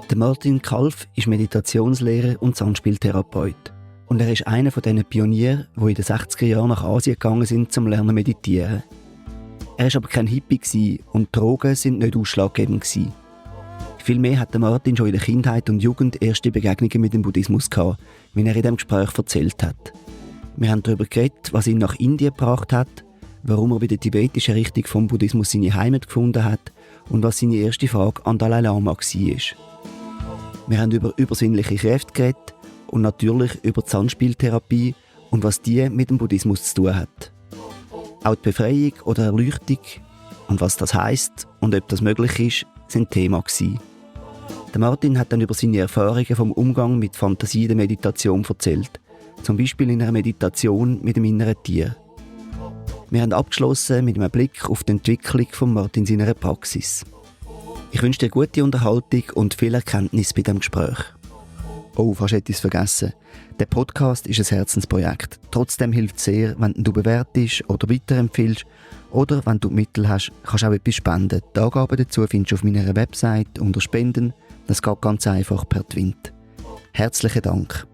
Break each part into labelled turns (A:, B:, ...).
A: Der Martin Kalf ist Meditationslehrer und Sandspieltherapeut. Und er ist einer von diesen Pionieren, die in den 60er Jahren nach Asien gegangen sind, zum Lernen meditieren. Er war aber kein Hippie und Drogen sind nicht ausschlaggebend. Vielmehr hat der Martin schon in der Kindheit und Jugend erste Begegnungen mit dem Buddhismus gehabt, wie er in diesem Gespräch erzählt hat. Wir haben darüber geredet, was ihn nach Indien gebracht hat, warum er bei der tibetischen Richtung vom Buddhismus seine Heimat gefunden hat und was seine erste Frage an Dalai Lama war. Wir haben über übersinnliche Kräfte geredet und natürlich über die Sandspieltherapie und was die mit dem Buddhismus zu tun hat. Auch die Befreiung oder Erleuchtung und was das heisst und ob das möglich ist, sind Thema gewesen. Der Martin hat dann über seine Erfahrungen vom Umgang mit Fantasie der Meditation erzählt. Zum Beispiel in einer Meditation mit dem inneren Tier. Wir haben abgeschlossen mit einem Blick auf die Entwicklung von Martin seiner Praxis. Ich wünsche dir gute Unterhaltung und viel Erkenntnis bei diesem Gespräch. Oh, fast hätte ich es vergessen. Der Podcast ist ein Herzensprojekt. Trotzdem hilft es sehr, wenn du bewertest oder weiterempfiehlst. Oder wenn du die Mittel hast, kannst du auch etwas spenden. Die Angaben dazu findest du auf meiner Website unter Spenden. Das geht ganz einfach per Twint. Herzlichen Dank.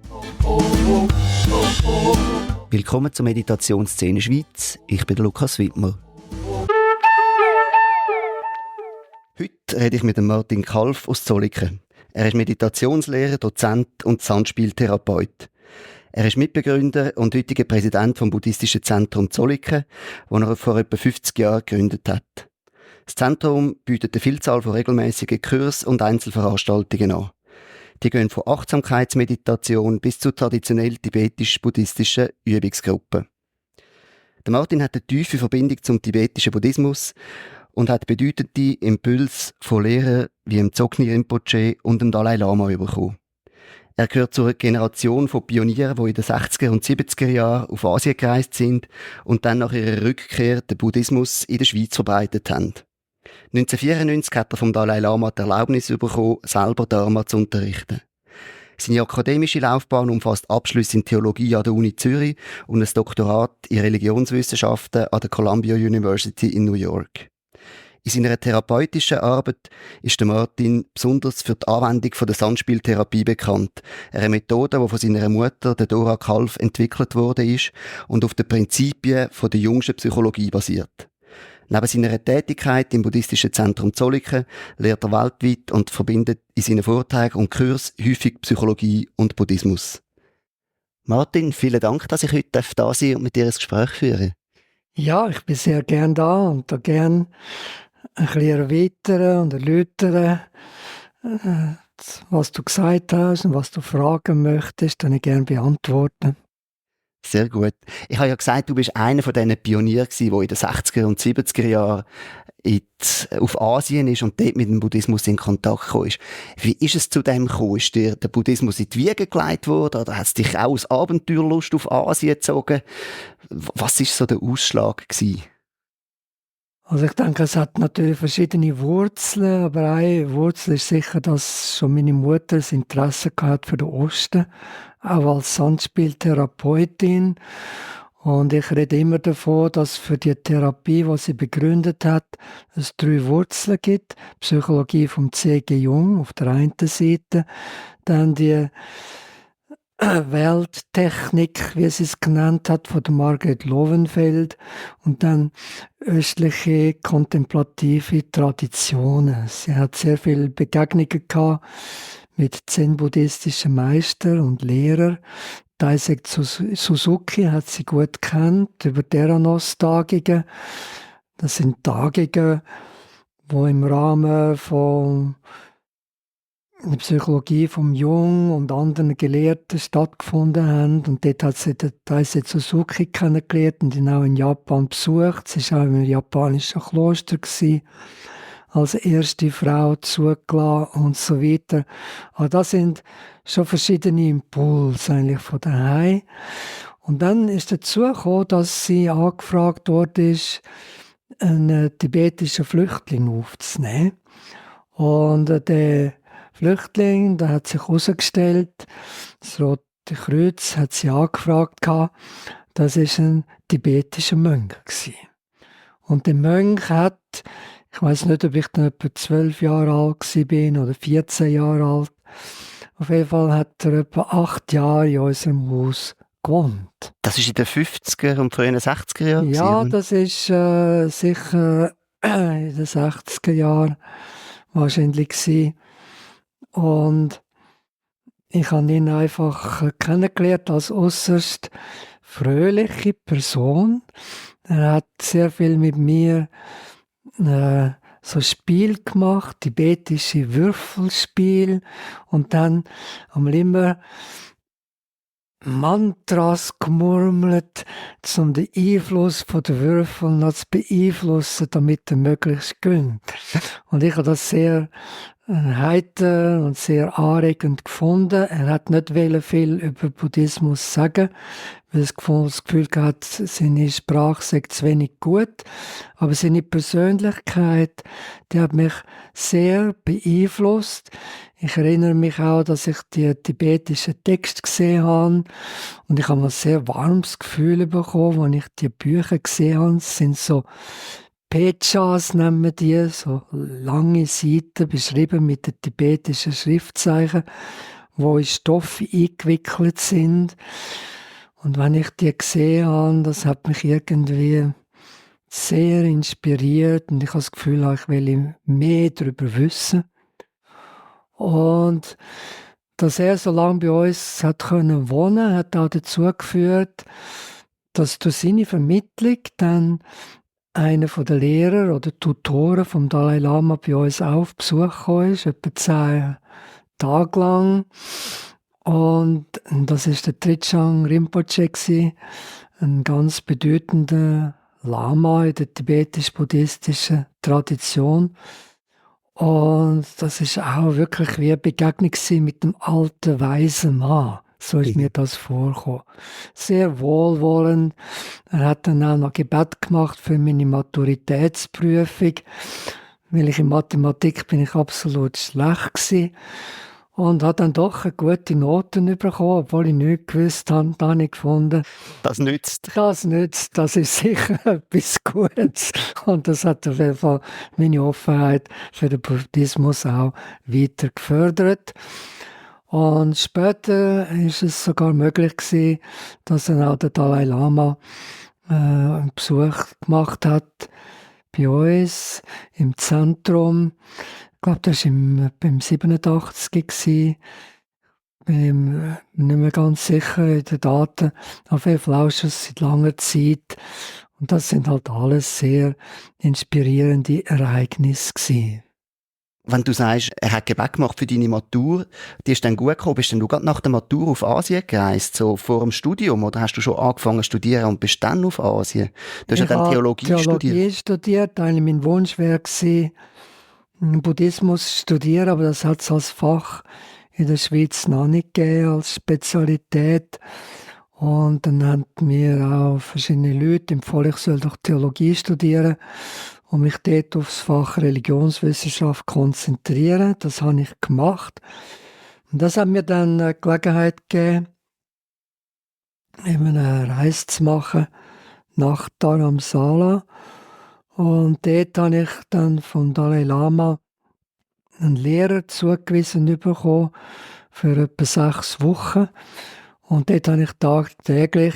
A: Willkommen zur Meditationsszene Schweiz. Ich bin Lukas Wittmer. Heute rede ich mit Martin Kalf aus Zolliken. Er ist Meditationslehrer, Dozent und Sandspieltherapeut. Er ist Mitbegründer und heutiger Präsident vom Buddhistischen Zentrum Zolliken, das er vor etwa 50 Jahren gegründet hat. Das Zentrum bietet eine Vielzahl von regelmäßigen Kursen und Einzelveranstaltungen an. Die gehen von Achtsamkeitsmeditation bis zu traditionell tibetisch-buddhistischen Übungsgruppen. Der Martin hat eine tiefe Verbindung zum tibetischen Buddhismus und hat bedeutende Impulse von Lehrern wie dem Dzogchen Rinpoche und dem Dalai Lama bekommen. Er gehört zur Generation von Pionieren, die in den 60er und 70er Jahren auf Asien gereist sind und dann nach ihrer Rückkehr den Buddhismus in der Schweiz verbreitet haben. 1994 hat er vom Dalai Lama die Erlaubnis bekommen, selber Dharma zu unterrichten. Seine akademische Laufbahn umfasst Abschlüsse in Theologie an der Uni Zürich und ein Doktorat in Religionswissenschaften an der Columbia University in New York. In seiner therapeutischen Arbeit ist der Martin besonders für die Anwendung der Sandspieltherapie bekannt. Eine Methode, die von seiner Mutter, der Dora Kalf, entwickelt wurde und auf den Prinzipien der jungschen Psychologie basiert. Neben seiner Tätigkeit im Buddhistischen Zentrum Zolliken lehrt er weltweit und verbindet in seinen Vorträgen und Kursen häufig Psychologie und Buddhismus. Martin, vielen Dank, dass ich heute da sein darf und mit dir ein Gespräch führen.
B: Ja, ich bin sehr gern da und da gern ein bisschen erweitern und erläutern, was du gesagt hast und was du fragen möchtest, dann ich gerne beantworten.
A: Sehr gut. Ich habe ja gesagt, du bist einer von diesen Pionieren gewesen, der in den 60er und 70er Jahren auf Asien ist und dort mit dem Buddhismus in Kontakt gekommen ist. Wie ist es zu dem gekommen? Ist dir der Buddhismus in die Wiege gelegt worden oder hat es dich auch aus Abenteuerlust auf Asien gezogen? Was war so der Ausschlag gewesen?
B: Also ich denke, es hat natürlich verschiedene Wurzeln, aber eine Wurzel ist sicher, dass schon meine Mutter das Interesse gehabt für den Osten, auch als Sandspieltherapeutin. Und ich rede immer davon, dass für die Therapie, die sie begründet hat, es 3 Wurzeln gibt. Psychologie vom C.G. Jung auf der einen Seite, dann die Welttechnik, wie sie es genannt hat, von der Margaret Lowenfeld und dann östliche kontemplative Traditionen. Sie hat sehr viele Begegnungen gehabt mit zen-buddhistischen Meistern und Lehrern. Taisei Suzuki hat sie gut kennt über Theranos-Tagungen. Das sind Tagungen, die im Rahmen von die Psychologie vom Jung und anderen Gelehrten stattgefunden haben. Und dort hat sie den Taisei Suzuki kennengelernt und ihn auch in Japan besucht. Sie war auch im japanischen Kloster gewesen, als erste Frau zugelassen und so weiter. Aber das sind schon verschiedene Impulse eigentlich von daheim. Und dann ist dazu gekommen, dass sie angefragt wurde, einen tibetischen Flüchtling aufzunehmen. Und der Flüchtling, da hat sich herausgestellt, das Rote Kreuz hat sie angefragt, das war ein tibetischer Mönch gewesen. Und der Mönch hat, Ich weiß nicht, ob ich dann etwa 12 Jahre alt war oder 14 Jahre alt. Auf jeden Fall hat er etwa 8 Jahre in unserem Haus gewohnt.
A: Das war in den 50er und frühen 60er Jahren?
B: Ja,
A: Oder?
B: das ist sicher in den 60er Jahren wahrscheinlich gewesen. Und ich habe ihn einfach kennengelernt als äußerst fröhliche Person. Er hat sehr viel mit mir so Spiel gemacht, tibetische Würfelspiel, und dann haben wir immer Mantras gemurmelt, um den Einfluss der Würfel noch zu beeinflussen, damit er möglichst gönnt. Und ich habe das sehr heiter und sehr anregend gefunden. Er hat nicht viel über Buddhismus sagen, weil er das Gefühl hat, seine Sprache sei zu wenig gut. Aber seine Persönlichkeit, die hat mich sehr beeinflusst. Ich erinnere mich auch, dass ich die tibetischen Texte gesehen habe und ich habe ein sehr warmes Gefühl bekommen, als ich die Bücher gesehen habe. Es sind so Pechas, nennen wir die, so lange Seiten, beschrieben mit den tibetischen Schriftzeichen, wo in Stoffe eingewickelt sind. Und wenn ich die gesehen habe, das hat mich irgendwie sehr inspiriert und ich habe das Gefühl, ich will mehr darüber wissen. Und dass er so lange bei uns hat können wohnen, hat auch dazu geführt, dass durch seine Vermittlung dann einer der Lehrer oder Tutoren vom Dalai Lama bei uns auf Besuch gekommen ist, etwa 10 Tage lang. Und das ist der Tritschang Rinpoche, ein ganz bedeutender Lama in der tibetisch-buddhistischen Tradition. Und das ist auch wirklich wie eine Begegnung mit dem alten, weisen Mann. So ist mir das vorgekommen. Sehr wohlwollend. Er hat dann auch noch Gebet gemacht für meine Maturitätsprüfung, weil in Mathematik bin ich absolut schlecht gewesen. Und hat dann doch eine gute Noten bekommen, obwohl ich nichts gewusst habe, da habe ich gefunden.
A: Das nützt.
B: Das nützt, das ist sicher etwas Gutes. Und das hat auf jeden Fall meine Offenheit für den Buddhismus auch weiter gefördert. Und später ist es sogar möglich gewesen, dass dann auch der Dalai Lama einen Besuch gemacht hat bei uns im Zentrum. Ich glaube, das war beim 87 gewesen. Bin mir nicht mehr ganz sicher in den Daten. Auf jeden Fall auch schon seit langer Zeit. Und das sind halt alles sehr inspirierende Ereignisse gewesen.
A: Wenn du sagst, er hat Gebet gemacht für deine Matur, die ist dann gut gekommen, bist denn du gerade nach der Matur auf Asien gereist, so vor dem Studium, oder hast du schon angefangen zu studieren und bist dann auf Asien? Du hast ja dann Theologie
B: studiert. Eigentlich mein Wunsch wäre gewesen, Buddhismus zu studieren, aber das hat es als Fach in der Schweiz noch nicht gegeben, als Spezialität. Und dann haben mir auch verschiedene Leute empfohlen, ich soll doch Theologie studieren und mich dort auf das Fach Religionswissenschaft konzentrieren. Das habe ich gemacht. Und das hat mir dann die Gelegenheit gegeben, eben eine Reise zu machen nach Dharamsala. Und dort habe ich dann vom Dalai Lama einen Lehrer zugewiesen bekommen für etwa 6 Wochen. Und dort konnte ich tagtäglich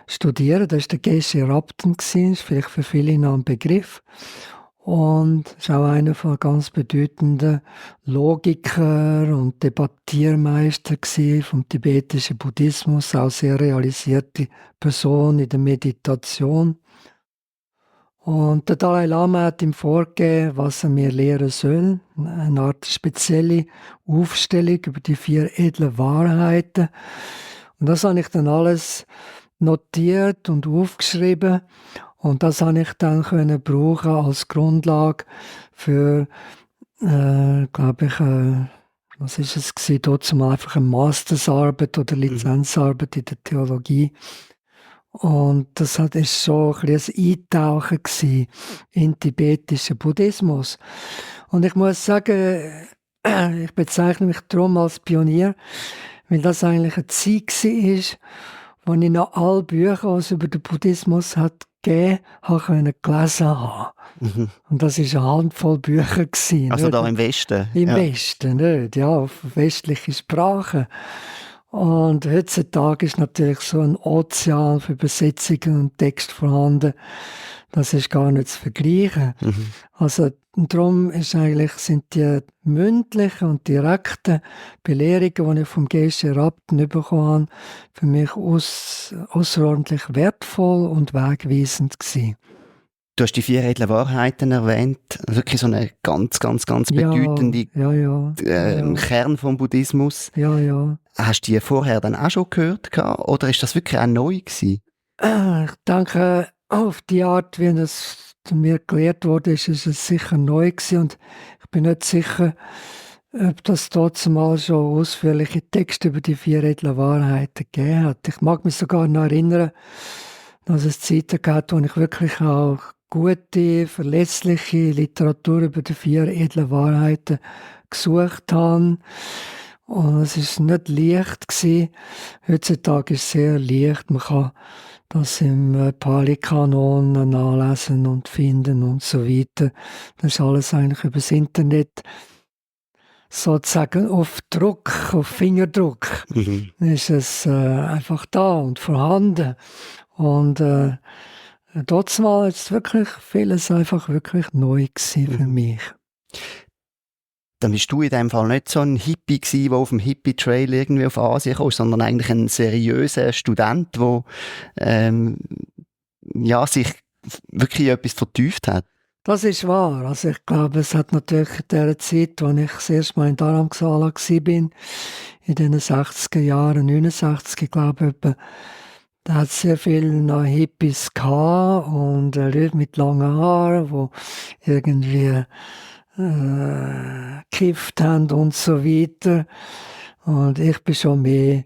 B: studieren. Das war der Geshe Rabten, ist vielleicht für viele noch ein Begriff. Und ist auch einer von ganz bedeutenden Logiker und Debattiermeister vom tibetischen Buddhismus, auch sehr realisierte Person in der Meditation. Und der Dalai Lama hat ihm vorgegeben, was er mir lehren soll. Eine Art spezielle Aufstellung über die 4 edlen Wahrheiten. Und das habe ich dann alles notiert und aufgeschrieben. Und das habe ich dann brauchen als Grundlage für, glaube ich, was ist es gewesen, dort zum einfach eine Mastersarbeit oder Lizenzarbeit in der Theologie. Und das ist so ein Eintauchen in den tibetischen Buddhismus. Und ich muss sagen, ich bezeichne mich darum als Pionier, weil das eigentlich eine Zeit war, wo ich noch alle Bücher, die es über den Buddhismus hat gegeben, habe gelesen haben.
A: Mhm.
B: Und das war eine Handvoll Bücher gewesen,
A: Also
B: nicht?
A: da im Westen?
B: Im
A: Ja.
B: Westen, nicht? Ja, auf westliche Sprachen. Und heutzutage ist natürlich so ein Ozean für Übersetzungen und Text vorhanden. Das ist gar nicht zu vergleichen.
A: Mhm.
B: Also darum sind die mündlichen und direkten Belehrungen, die ich vom Gesche Rapten bekommen habe, für mich außerordentlich wertvoll und wegweisend gewesen.
A: Du hast die 4 edlen Wahrheiten erwähnt. Wirklich so eine ganz, ganz, ganz bedeutende Kern vom Buddhismus.
B: Ja.
A: Hast du die vorher dann auch schon gehört gehabt, oder ist das wirklich auch neu gewesen?
B: Ich denke, auf die Art, wie es mir gelehrt wurde, ist es sicher neu gewesen. Und ich bin nicht sicher, ob das dort mal schon ausführliche Texte über die 4 edlen Wahrheiten gegeben hat. Ich mag mich sogar noch erinnern, dass es Zeiten gab, wo ich wirklich auch gute, verlässliche Literatur über die 4 edlen Wahrheiten gesucht habe. Und es war nicht leicht gewesen. Heutzutage ist es sehr leicht. Man kann das im Pali-Kanon nachlesen und finden und so weiter. Das ist alles eigentlich über das Internet sozusagen auf Druck, auf Fingerdruck.
A: Mhm.
B: Ist es einfach da und vorhanden. Und dort mal ist wirklich vieles einfach wirklich neu gewesen für mich.
A: Dann bist du in dem Fall nicht so ein Hippie gewesen, der auf dem Hippie-Trail irgendwie auf Asien kam, sondern eigentlich ein seriöser Student, der sich wirklich etwas vertieft hat.
B: Das ist wahr. Also ich glaube, es hat natürlich in der Zeit, als ich das erste Mal in Dharamsala war, in den 60er Jahren, 69, ich glaube, da hat es sehr viele Hippies gehabt und Leute mit langen Haaren, die irgendwie gekifft haben und so weiter. Und ich bin schon mehr,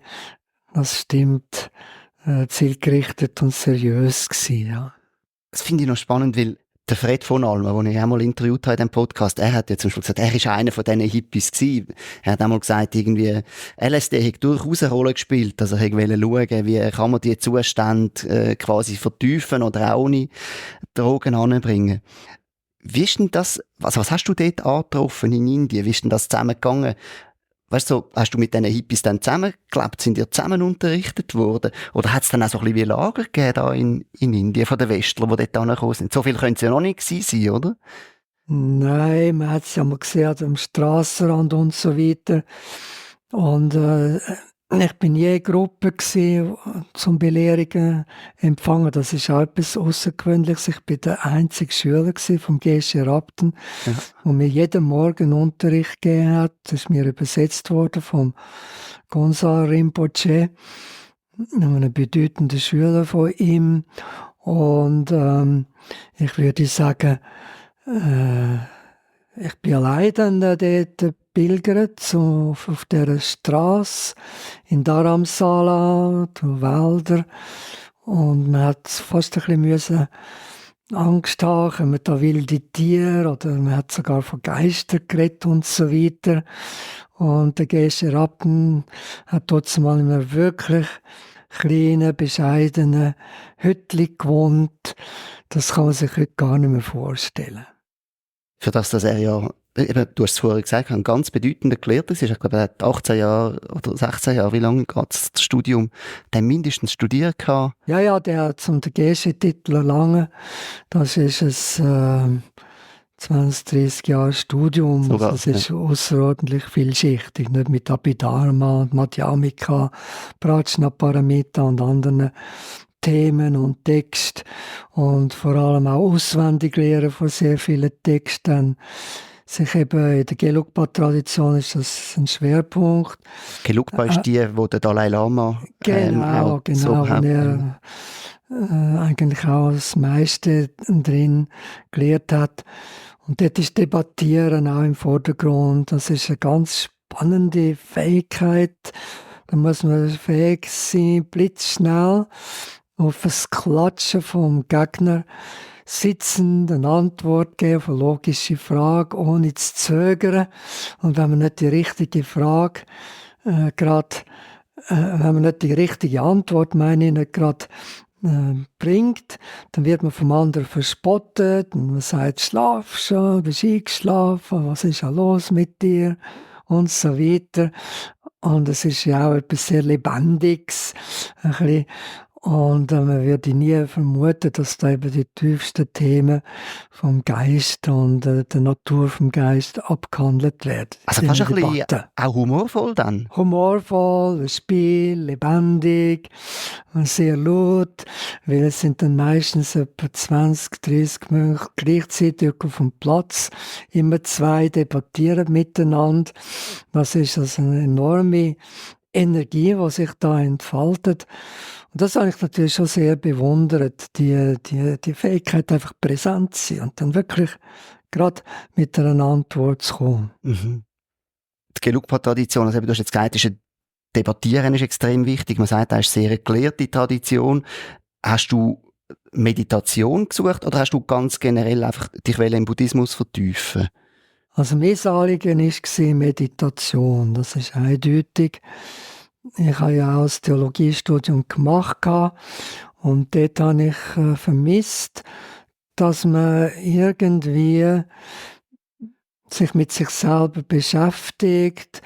B: das stimmt, zielgerichtet und seriös gewesen, ja.
A: Das finde ich noch spannend, weil der Fred von Alma, den ich einmal interviewt habe in diesem Podcast, er hat ja zum Schluss gesagt, er ist einer von diesen Hippies gewesen. Er hat einmal gesagt, irgendwie, LSD hat durchaus eine Rolle gespielt. Also er wollte schauen, wie kann man die Zustände quasi vertiefen oder auch ohne Drogen anbringen. Wie ist denn das, also was hast du dort angetroffen in Indien? Wie ist denn das zusammengegangen? Weißt du, hast du mit diesen Hippies dann zusammengelebt? Sind ihr zusammen unterrichtet worden? Oder hat es dann auch so ein bisschen wie Lager gegeben da in Indien von den Westlern, die dort angekommen sind? So viel können es ja noch nicht gewesen sein, oder?
B: Nein, man hat es ja mal gesehen am Strassenrand und so weiter. Und ich bin je Gruppe gewesen, zum Belehrungen empfangen. Das ist auch etwas Außergewöhnliches. Ich bin der einzige Schüler vom Geshe Rapten, der mir jeden Morgen Unterricht gegeben hat. Das ist mir übersetzt worden vom Gonzalo Rinpoche, einem bedeutenden Schüler von ihm. Und ich würde sagen, ich bin allein dann dort pilgert, so auf dieser Straße in Dharamsala, durch Wälder. Und man hat fast ein bisschen Angst haben, kommen da wilde Tiere, oder man hat sogar von Geistern geredet und so weiter. Und der Geshe Rapten hat dort mal in einer wirklich kleinen, bescheidenen Hütte gewohnt. Das kann man sich heute gar nicht mehr vorstellen.
A: Für das er ja, eben, du hast es vorher gesagt, ein ganz bedeutender Gelehrter ist. Ich glaube, er hat 18 Jahre oder 16 Jahre, wie lange geht das Studium, der mindestens studiert gehabt.
B: Ja, der hat zum Geshe-Titel erlangen. Das ist ein 20-30 Jahre Studium.
A: Sogar,
B: das ist außerordentlich vielschichtig, nicht mit Abhidharma und Madhyamika, Prajnaparamita und anderen Themen und Text und vor allem auch auswendig lernen von sehr vielen Texten. Sich eben in der Gelugpa-Tradition ist das ein Schwerpunkt.
A: Gelugpa ist die, wo der Dalai Lama
B: genau,
A: so
B: und er eigentlich auch das meiste drin gelehrt hat. Und dort ist Debattieren auch im Vordergrund. Das ist eine ganz spannende Fähigkeit. Da muss man fähig sein, blitzschnell auf das Klatschen vom Gegner sitzend eine Antwort geben auf eine logische Frage, ohne zu zögern. Und wenn man nicht die richtige Frage gerade wenn man nicht die richtige Antwort, meine ich, nicht gerade bringt, dann wird man vom anderen verspottet und man sagt, schlaf schon, bist eingeschlafen, was ist ja los mit dir und so weiter. Und es ist ja auch etwas sehr Lebendiges, ein bisschen. Und man würde nie vermuten, dass da eben die tiefsten Themen vom Geist und der Natur vom Geist abgehandelt werden.
A: Also fast ein bisschen auch humorvoll dann?
B: Humorvoll, ein Spiel, lebendig, sehr laut, weil es sind dann meistens etwa 20, 30 Mönche gleichzeitig auf dem Platz. Immer zwei debattieren miteinander. Das ist also eine enorme Energie, die sich da entfaltet. Und das habe ich natürlich schon sehr bewundert, die Fähigkeit, einfach präsent zu sein und dann wirklich gerade mit einer Antwort zu kommen.
A: Mhm. Die Gelugpa-Tradition, also du hast jetzt gesagt, Debattieren ist extrem wichtig. Man sagt, das ist eine sehr gelehrte Tradition. Hast du Meditation gesucht oder hast du ganz generell einfach dich im Buddhismus vertiefen?
B: Also mein Anliegen war Meditation, das ist eindeutig. Ich habe ja auch das Theologiestudium gemacht und dort habe ich vermisst, dass man irgendwie sich mit sich selber beschäftigt,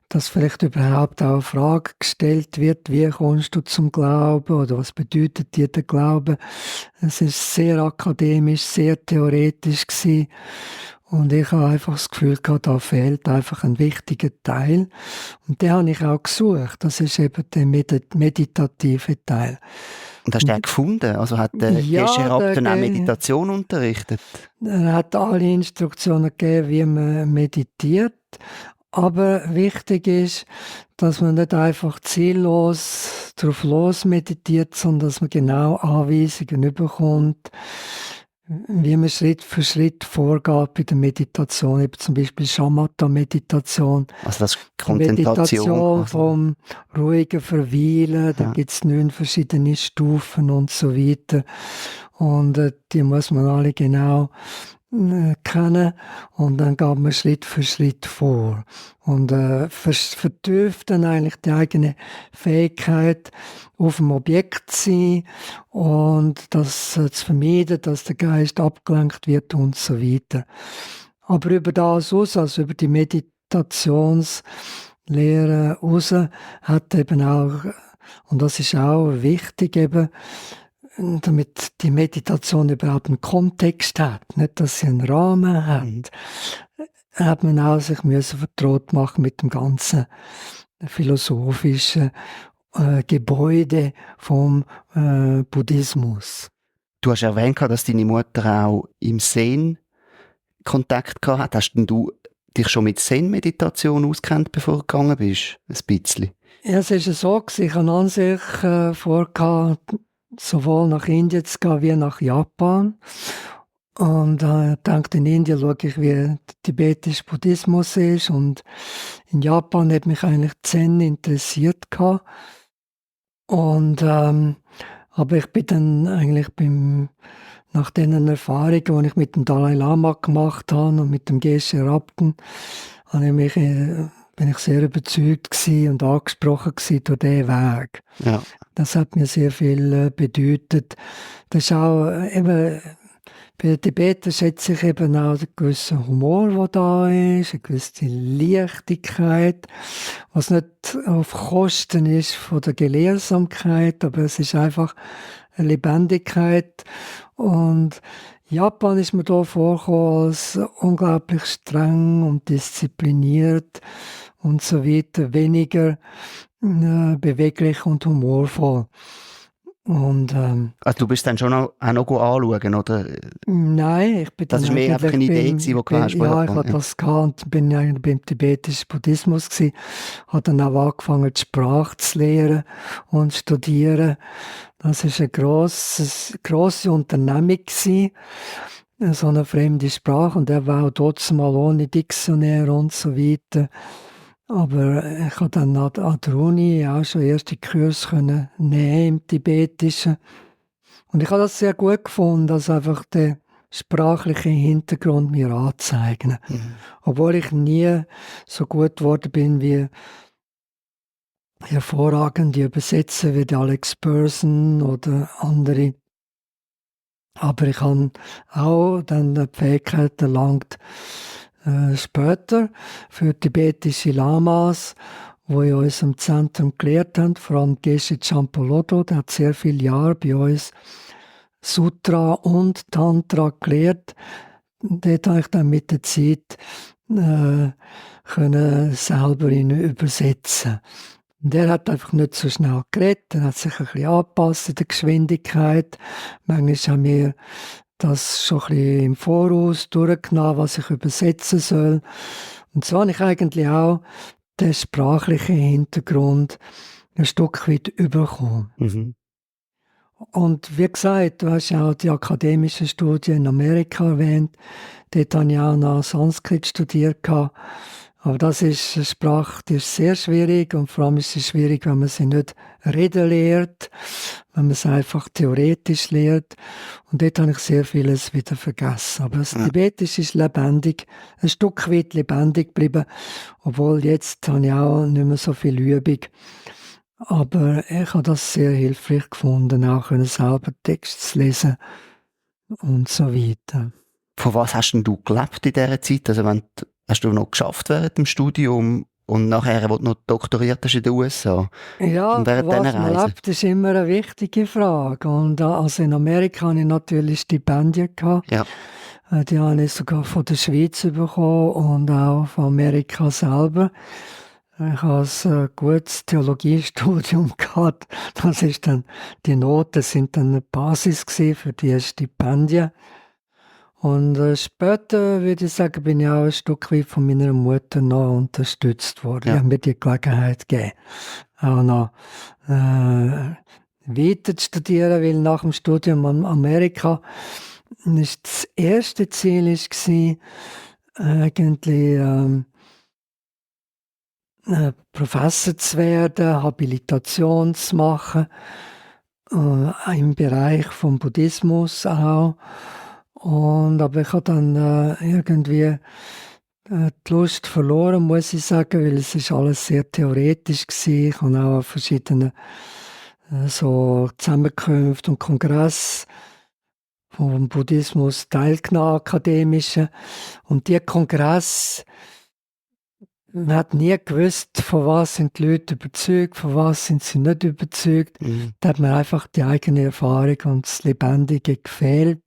B: dass vielleicht überhaupt auch eine Frage gestellt wird, wie kommst du zum Glauben oder was bedeutet dir der Glaube? Es ist sehr akademisch, sehr theoretisch gewesen. Und ich habe einfach das Gefühl gehabt, da fehlt einfach ein wichtiger Teil. Und den habe ich auch gesucht. Das ist eben der meditative Teil.
A: Und hast du den gefunden? Also hat der Geshe Rapp dann auch Meditation unterrichtet?
B: Er hat alle Instruktionen gegeben, wie man meditiert. Aber wichtig ist, dass man nicht einfach ziellos drauf los meditiert, sondern dass man genau Anweisungen bekommt, wie man Schritt für Schritt vorgeht bei der Meditation, eben zum Beispiel Shamatha-Meditation.
A: Also das Konzentration.
B: Meditation vom ruhigen Verweilen, da gibt es 9 verschiedene Stufen und so weiter. Und die muss man alle genau kennen und dann geht man Schritt für Schritt vor und vertieft dann eigentlich die eigene Fähigkeit, auf dem Objekt zu sein und das zu vermeiden, dass der Geist abgelenkt wird und so weiter. Aber über das aus, also über die Meditationslehre raus, hat eben auch, und das ist auch wichtig eben, damit die Meditation überhaupt einen Kontext hat, nicht, dass sie einen Rahmen hat, hat man auch sich müssen vertraut machen mit dem ganzen philosophischen Gebäude vom Buddhismus.
A: Du hast erwähnt, dass deine Mutter auch im Zen Kontakt gehabt hat. Hast denn du dich schon mit Zen-Meditation auskennt, bevor du gegangen bist? Ein bisschen.
B: Ja, es ist so, ich habe an sich vorgehabt, sowohl nach Indien zu gehen wie nach Japan. Und denke, in Indien schaue ich, wie der tibetische Buddhismus ist. Und in Japan hat mich eigentlich Zen interessiert gehabt. Und, aber ich bin dann eigentlich nach den Erfahrungen, die ich mit dem Dalai Lama gemacht habe und mit dem Geshe Rabten, bin ich sehr überzeugt gewesen und angesprochen gewesen durch diesen Weg.
A: Ja.
B: Das hat mir sehr viel bedeutet. Das ist auch eben, bei den Tibetern schätze ich eben auch einen gewissen Humor, der da ist, eine gewisse Leichtigkeit, was nicht auf Kosten ist von der Gelehrsamkeit, aber es ist einfach eine Lebendigkeit. Und Japan ist mir da vorgekommen als unglaublich streng und diszipliniert und so weiter, weniger beweglich und humorvoll. Und,
A: also du bist dann schon auch noch anschauen, oder?
B: Nein, ich bin
A: das ist mehr einfach eine Idee gewesen, die du hast.
B: Ja, ich hatte das gehabt und bin eigentlich beim tibetischen Buddhismus gewesen. Habe dann auch angefangen, die Sprache zu lehren und zu studieren. Das ist eine grosse Unternehmung gewesen, so eine fremde Sprache. Und der war auch dort mal ohne Diktionär und so weiter. Aber ich habe dann an der Uni auch schon erste Kurse nehmen im Tibetischen. Und ich habe das sehr gut gefunden, dass einfach der sprachliche Hintergrund mir anzeigen. Obwohl ich nie so gut geworden bin wie hervorragende Übersetzer wie der Alex Burson oder andere. Aber ich habe auch dann die Fähigkeit erlangt, später für tibetische Lamas, wo in unserem Zentrum gelehrt haben, vor allem Geshe Champolodro, der hat sehr viele Jahre bei uns Sutra und Tantra gelehrt. Dort habe ich dann mit der Zeit können selber ihn übersetzen. Und er hat einfach nicht so schnell geredet, er hat sich ein bisschen angepasst in der Geschwindigkeit. Manchmal haben wir das schon ein bisschen im Voraus durchgenommen, was ich übersetzen soll. Und so habe ich eigentlich auch den sprachlichen Hintergrund ein Stück weit bekommen.
A: Mhm.
B: Und wie gesagt, du hast ja auch die akademischen Studien in Amerika erwähnt. Dort habe ich auch noch Sanskrit studiert. Aber das ist eine Sprache, die ist sehr schwierig und vor allem ist es schwierig, wenn man sie nicht reden lehrt, wenn man sie einfach theoretisch lehrt. Und dort habe ich sehr vieles wieder vergessen. Aber das Tibetisch ist lebendig, ein Stück weit lebendig geblieben, obwohl jetzt habe ich auch nicht mehr so viel Übung. Aber ich habe das sehr hilfreich gefunden, auch selber Text zu lesen und so weiter.
A: Von was hast denn du gelebt in dieser Zeit? Also hast du noch geschafft während dem Studium und nachher, wo du noch doktoriert hast in den USA?
B: Ja,
A: Und während
B: was
A: dieser
B: man
A: Reise?
B: lebt, ist immer eine wichtige Frage. Und also in Amerika hatte ich natürlich Stipendien gehabt.
A: Ja.
B: Die habe ich sogar von der Schweiz bekommen und auch von Amerika selber. Ich habe ein gutes Theologiestudium gehabt. Das ist dann, die Noten sind dann eine Basis gewesen für die Stipendien. Und später, würde ich sagen, bin ich auch ein Stück weit von meiner Mutter noch unterstützt worden.
A: Ja.
B: Die haben mir die Gelegenheit gegeben, auch noch weiter zu studieren, weil nach dem Studium in Amerika das erste Ziel war, eigentlich Professor zu werden, Habilitation zu machen, im Bereich vom Buddhismus auch. Aber ich habe dann irgendwie die Lust verloren, muss ich sagen, weil es ist alles sehr theoretisch war. Ich habe auch an verschiedenen so Zusammenkünften und Kongressen vom Buddhismus teilgenommen, akademische. Und die Kongresse, man hat nie gewusst, von was sind die Leute überzeugt, von was sind sie nicht überzeugt. Da hat mir einfach die eigene Erfahrung und das Lebendige gefehlt.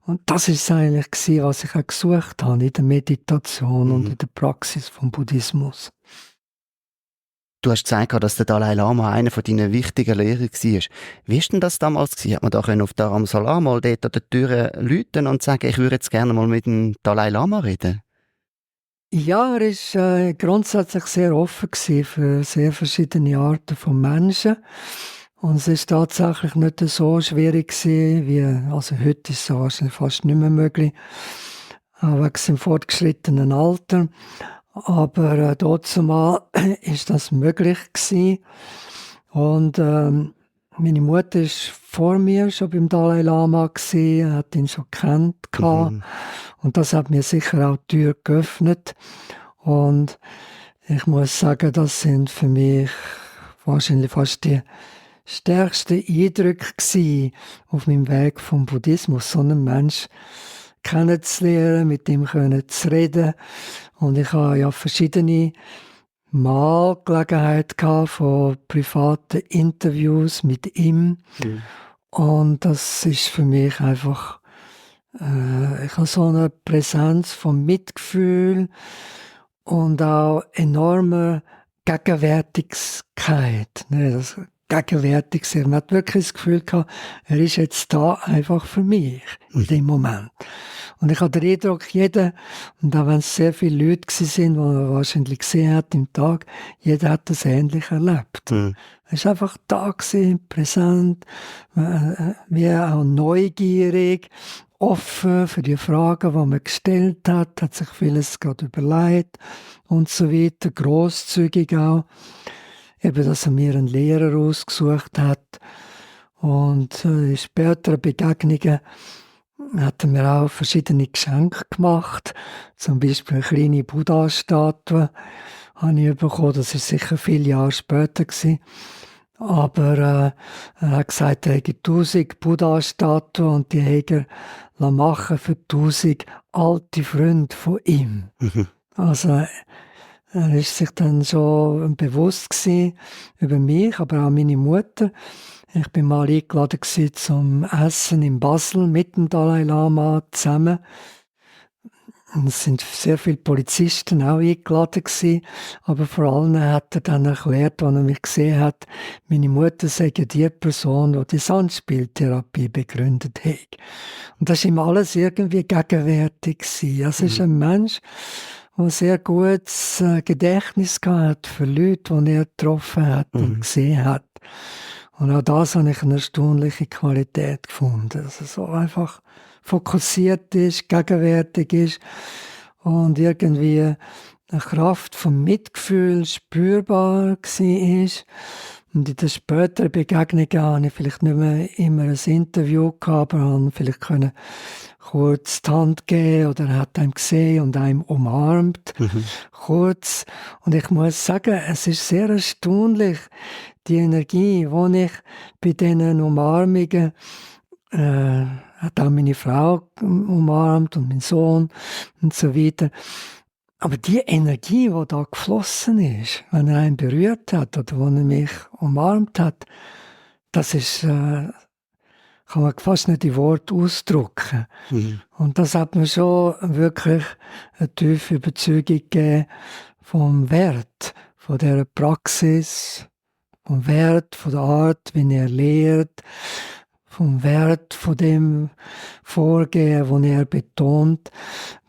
B: Und das ist eigentlich gewesen, was ich auch gesucht habe in der Meditation und in der Praxis vom Buddhismus.
A: Du hast gesagt, dass der Dalai Lama einer von deinen wichtigen Lehrer war. Wie war denn das damals gewesen? Hat man da auf Dharamsala mal dort an der Tür läuten und sagen, ich würde jetzt gerne mal mit dem Dalai Lama reden?
B: Ja, er war grundsätzlich sehr offen für sehr verschiedene Arten von Menschen. Und es ist tatsächlich nicht so schwierig gewesen, also heute ist es wahrscheinlich fast nicht mehr möglich, wegen seinem fortgeschrittenen Alter. Aber dazumal ist das möglich gewesen. Und meine Mutter war vor mir schon beim Dalai Lama gewesen, hat ihn schon gekannt. Und das hat mir sicher auch die Tür geöffnet. Und ich muss sagen, das sind für mich wahrscheinlich fast die stärksten Eindrücke gewesen auf meinem Weg vom Buddhismus, so einen Mensch kennenzulernen, mit ihm zu reden. Und ich habe ja verschiedene Mal Gelegenheit gehabt von privaten Interviews mit ihm. Und das ist für mich einfach, ich habe so eine Präsenz von Mitgefühl und auch enormer Gegenwärtigkeit. Das gegenwärtig sein. Man hat wirklich das Gefühl gehabt, er ist jetzt da einfach für mich in dem Moment. Und ich habe den Eindruck, jeder, und auch wenn es sehr viele Leute waren, die man wahrscheinlich gesehen hat im Tag, jeder hat das ähnlich erlebt. Er ist einfach da gewesen, präsent, wie auch neugierig, offen für die Fragen, die man gestellt hat sich vieles gerade überlegt und so weiter, grosszügig auch. Eben, dass er mir einen Lehrer ausgesucht hat. Und in späteren Begegnungen hat er mir auch verschiedene Geschenke gemacht. Zum Beispiel eine kleine Buddha-Statue. habe ich bekommen. Das war sicher viele Jahre später gewesen. Aber er hat gesagt, er hätte 1000 Buddha-Statuen und die hätte er machen für 1000 alte Freunde von ihm. Also er ist sich dann schon bewusst gewesen über mich, aber auch meine Mutter. Ich bin mal eingeladen gewesen zum Essen in Basel mit dem Dalai Lama zusammen. Und es sind sehr viele Polizisten auch eingeladen gewesen, aber vor allem hat er dann erklärt, als er mich gesehen hat, meine Mutter sei die Person, die die Sandspieltherapie begründet hat. Und das war ihm alles irgendwie gegenwärtig gewesen. Also es ist ein Mensch, der sehr gutes Gedächtnis hat für Leute, die er getroffen hat und gesehen hat. Und auch das habe ich eine erstaunliche Qualität gefunden. Also so einfach fokussiert ist, gegenwärtig ist und irgendwie eine Kraft vom Mitgefühl spürbar war. Und in den späteren Begegnungen habe ich vielleicht nicht mehr immer ein Interview gehabt, aber habe vielleicht kurz die Hand geben oder er hat einem gesehen und einem umarmt, kurz. Und ich muss sagen, es ist sehr erstaunlich, die Energie, die ich bei diesen Umarmungen hat auch meine Frau umarmt und mein Sohn und so weiter. Aber die Energie, die da geflossen ist, wenn er einen berührt hat oder wenn er mich umarmt hat, das ist, kann man fast nicht in Worte ausdrücken. Und das hat mir schon wirklich eine tiefe Überzeugung gegeben vom Wert von dieser Praxis, vom Wert von der Art, wie er lehrt, vom Wert von dem Vorgehen, wo er betont,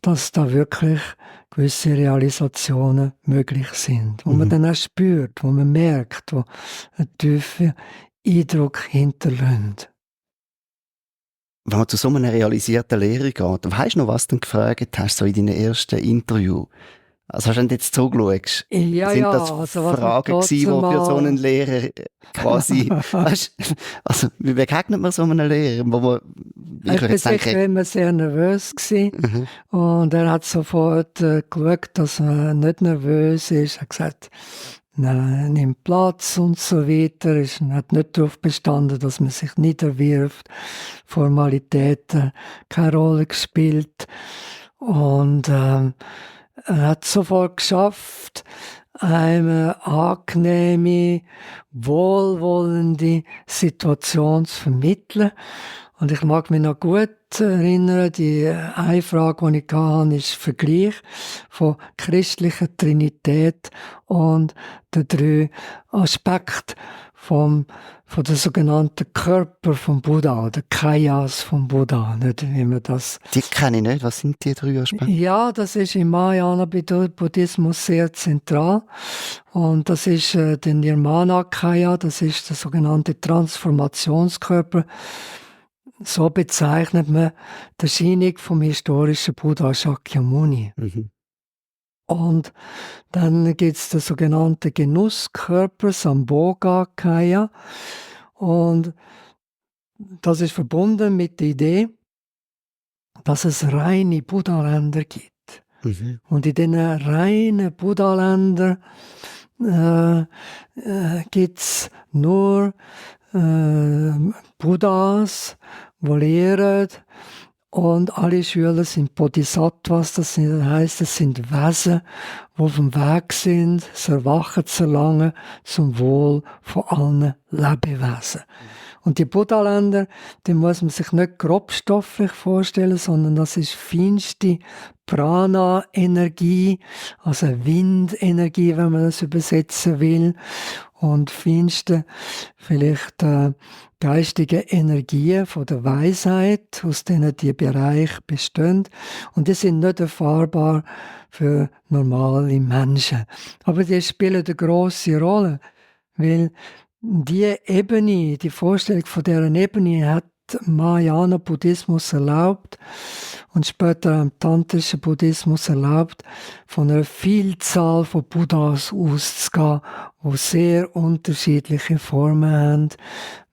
B: dass da wirklich gewisse Realisationen möglich sind, wo man dann auch spürt, wo man merkt, wo einen tiefen Eindruck hinterlässt.
A: Wenn man zu so einer realisierten Lehre geht, weißt du noch, was du gefragt hast, so in deinem ersten Interview? Also hast du jetzt zugeschaut?
B: Ja,
A: sind das
B: also
A: Fragen gewesen, die für so einen Lehrer quasi, weißt, also wie begegnet man so einem Lehrer, wo man,
B: ich bin sicher immer sehr nervös gewesen. Und er hat sofort geschaut, dass man nicht nervös ist. Er hat gesagt, nein, nimm Platz und so weiter. Er hat nicht darauf bestanden, dass man sich niederwirft. Formalitäten keine Rolle gespielt. Und er hat sofort geschafft, eine angenehme, wohlwollende Situation zu vermitteln. Und ich mag mich noch gut erinnern, die eine Frage, die ich hatte, ist Vergleich von christlicher Trinität und den 3 Aspekten von der sogenannten Körper vom Buddha, der Kayas vom Buddha. Nicht, wie man das
A: die kenne ich nicht. Was sind die 3 Aspekte?
B: Ja, das ist im Mahayana-Buddhismus sehr zentral. Und das ist der Nirmana-Kaya, das ist der sogenannte Transformationskörper. So bezeichnet man die Erscheinung vom historischen Buddha Shakyamuni. Und dann gibt es den sogenannten Genusskörper, Sambhoga-Kaya. Und das ist verbunden mit der Idee, dass es reine Buddha-Länder gibt. Und in diesen reinen Buddha-Ländern gibt es nur Buddhas, die lehren, und alle Schüler sind Bodhisattvas, das heisst, es sind Wesen, die auf dem Weg sind, das Erwachen zu erlangen zum Wohl von allen Lebewesen. Und die Buddha-Länder, die muss man sich nicht grobstofflich vorstellen, sondern das ist feinste Prana-Energie, also Windenergie, wenn man das übersetzen will, und feinste vielleicht geistige Energien von der Weisheit, aus denen die Bereiche bestehen. Und die sind nicht erfahrbar für normale Menschen. Aber die spielen eine grosse Rolle, weil die Ebene, die Vorstellung von dieser Ebene hat Mahayana-Buddhismus erlaubt und später am tantrischen Buddhismus erlaubt, von einer Vielzahl von Buddhas auszugehen, die sehr unterschiedliche Formen haben,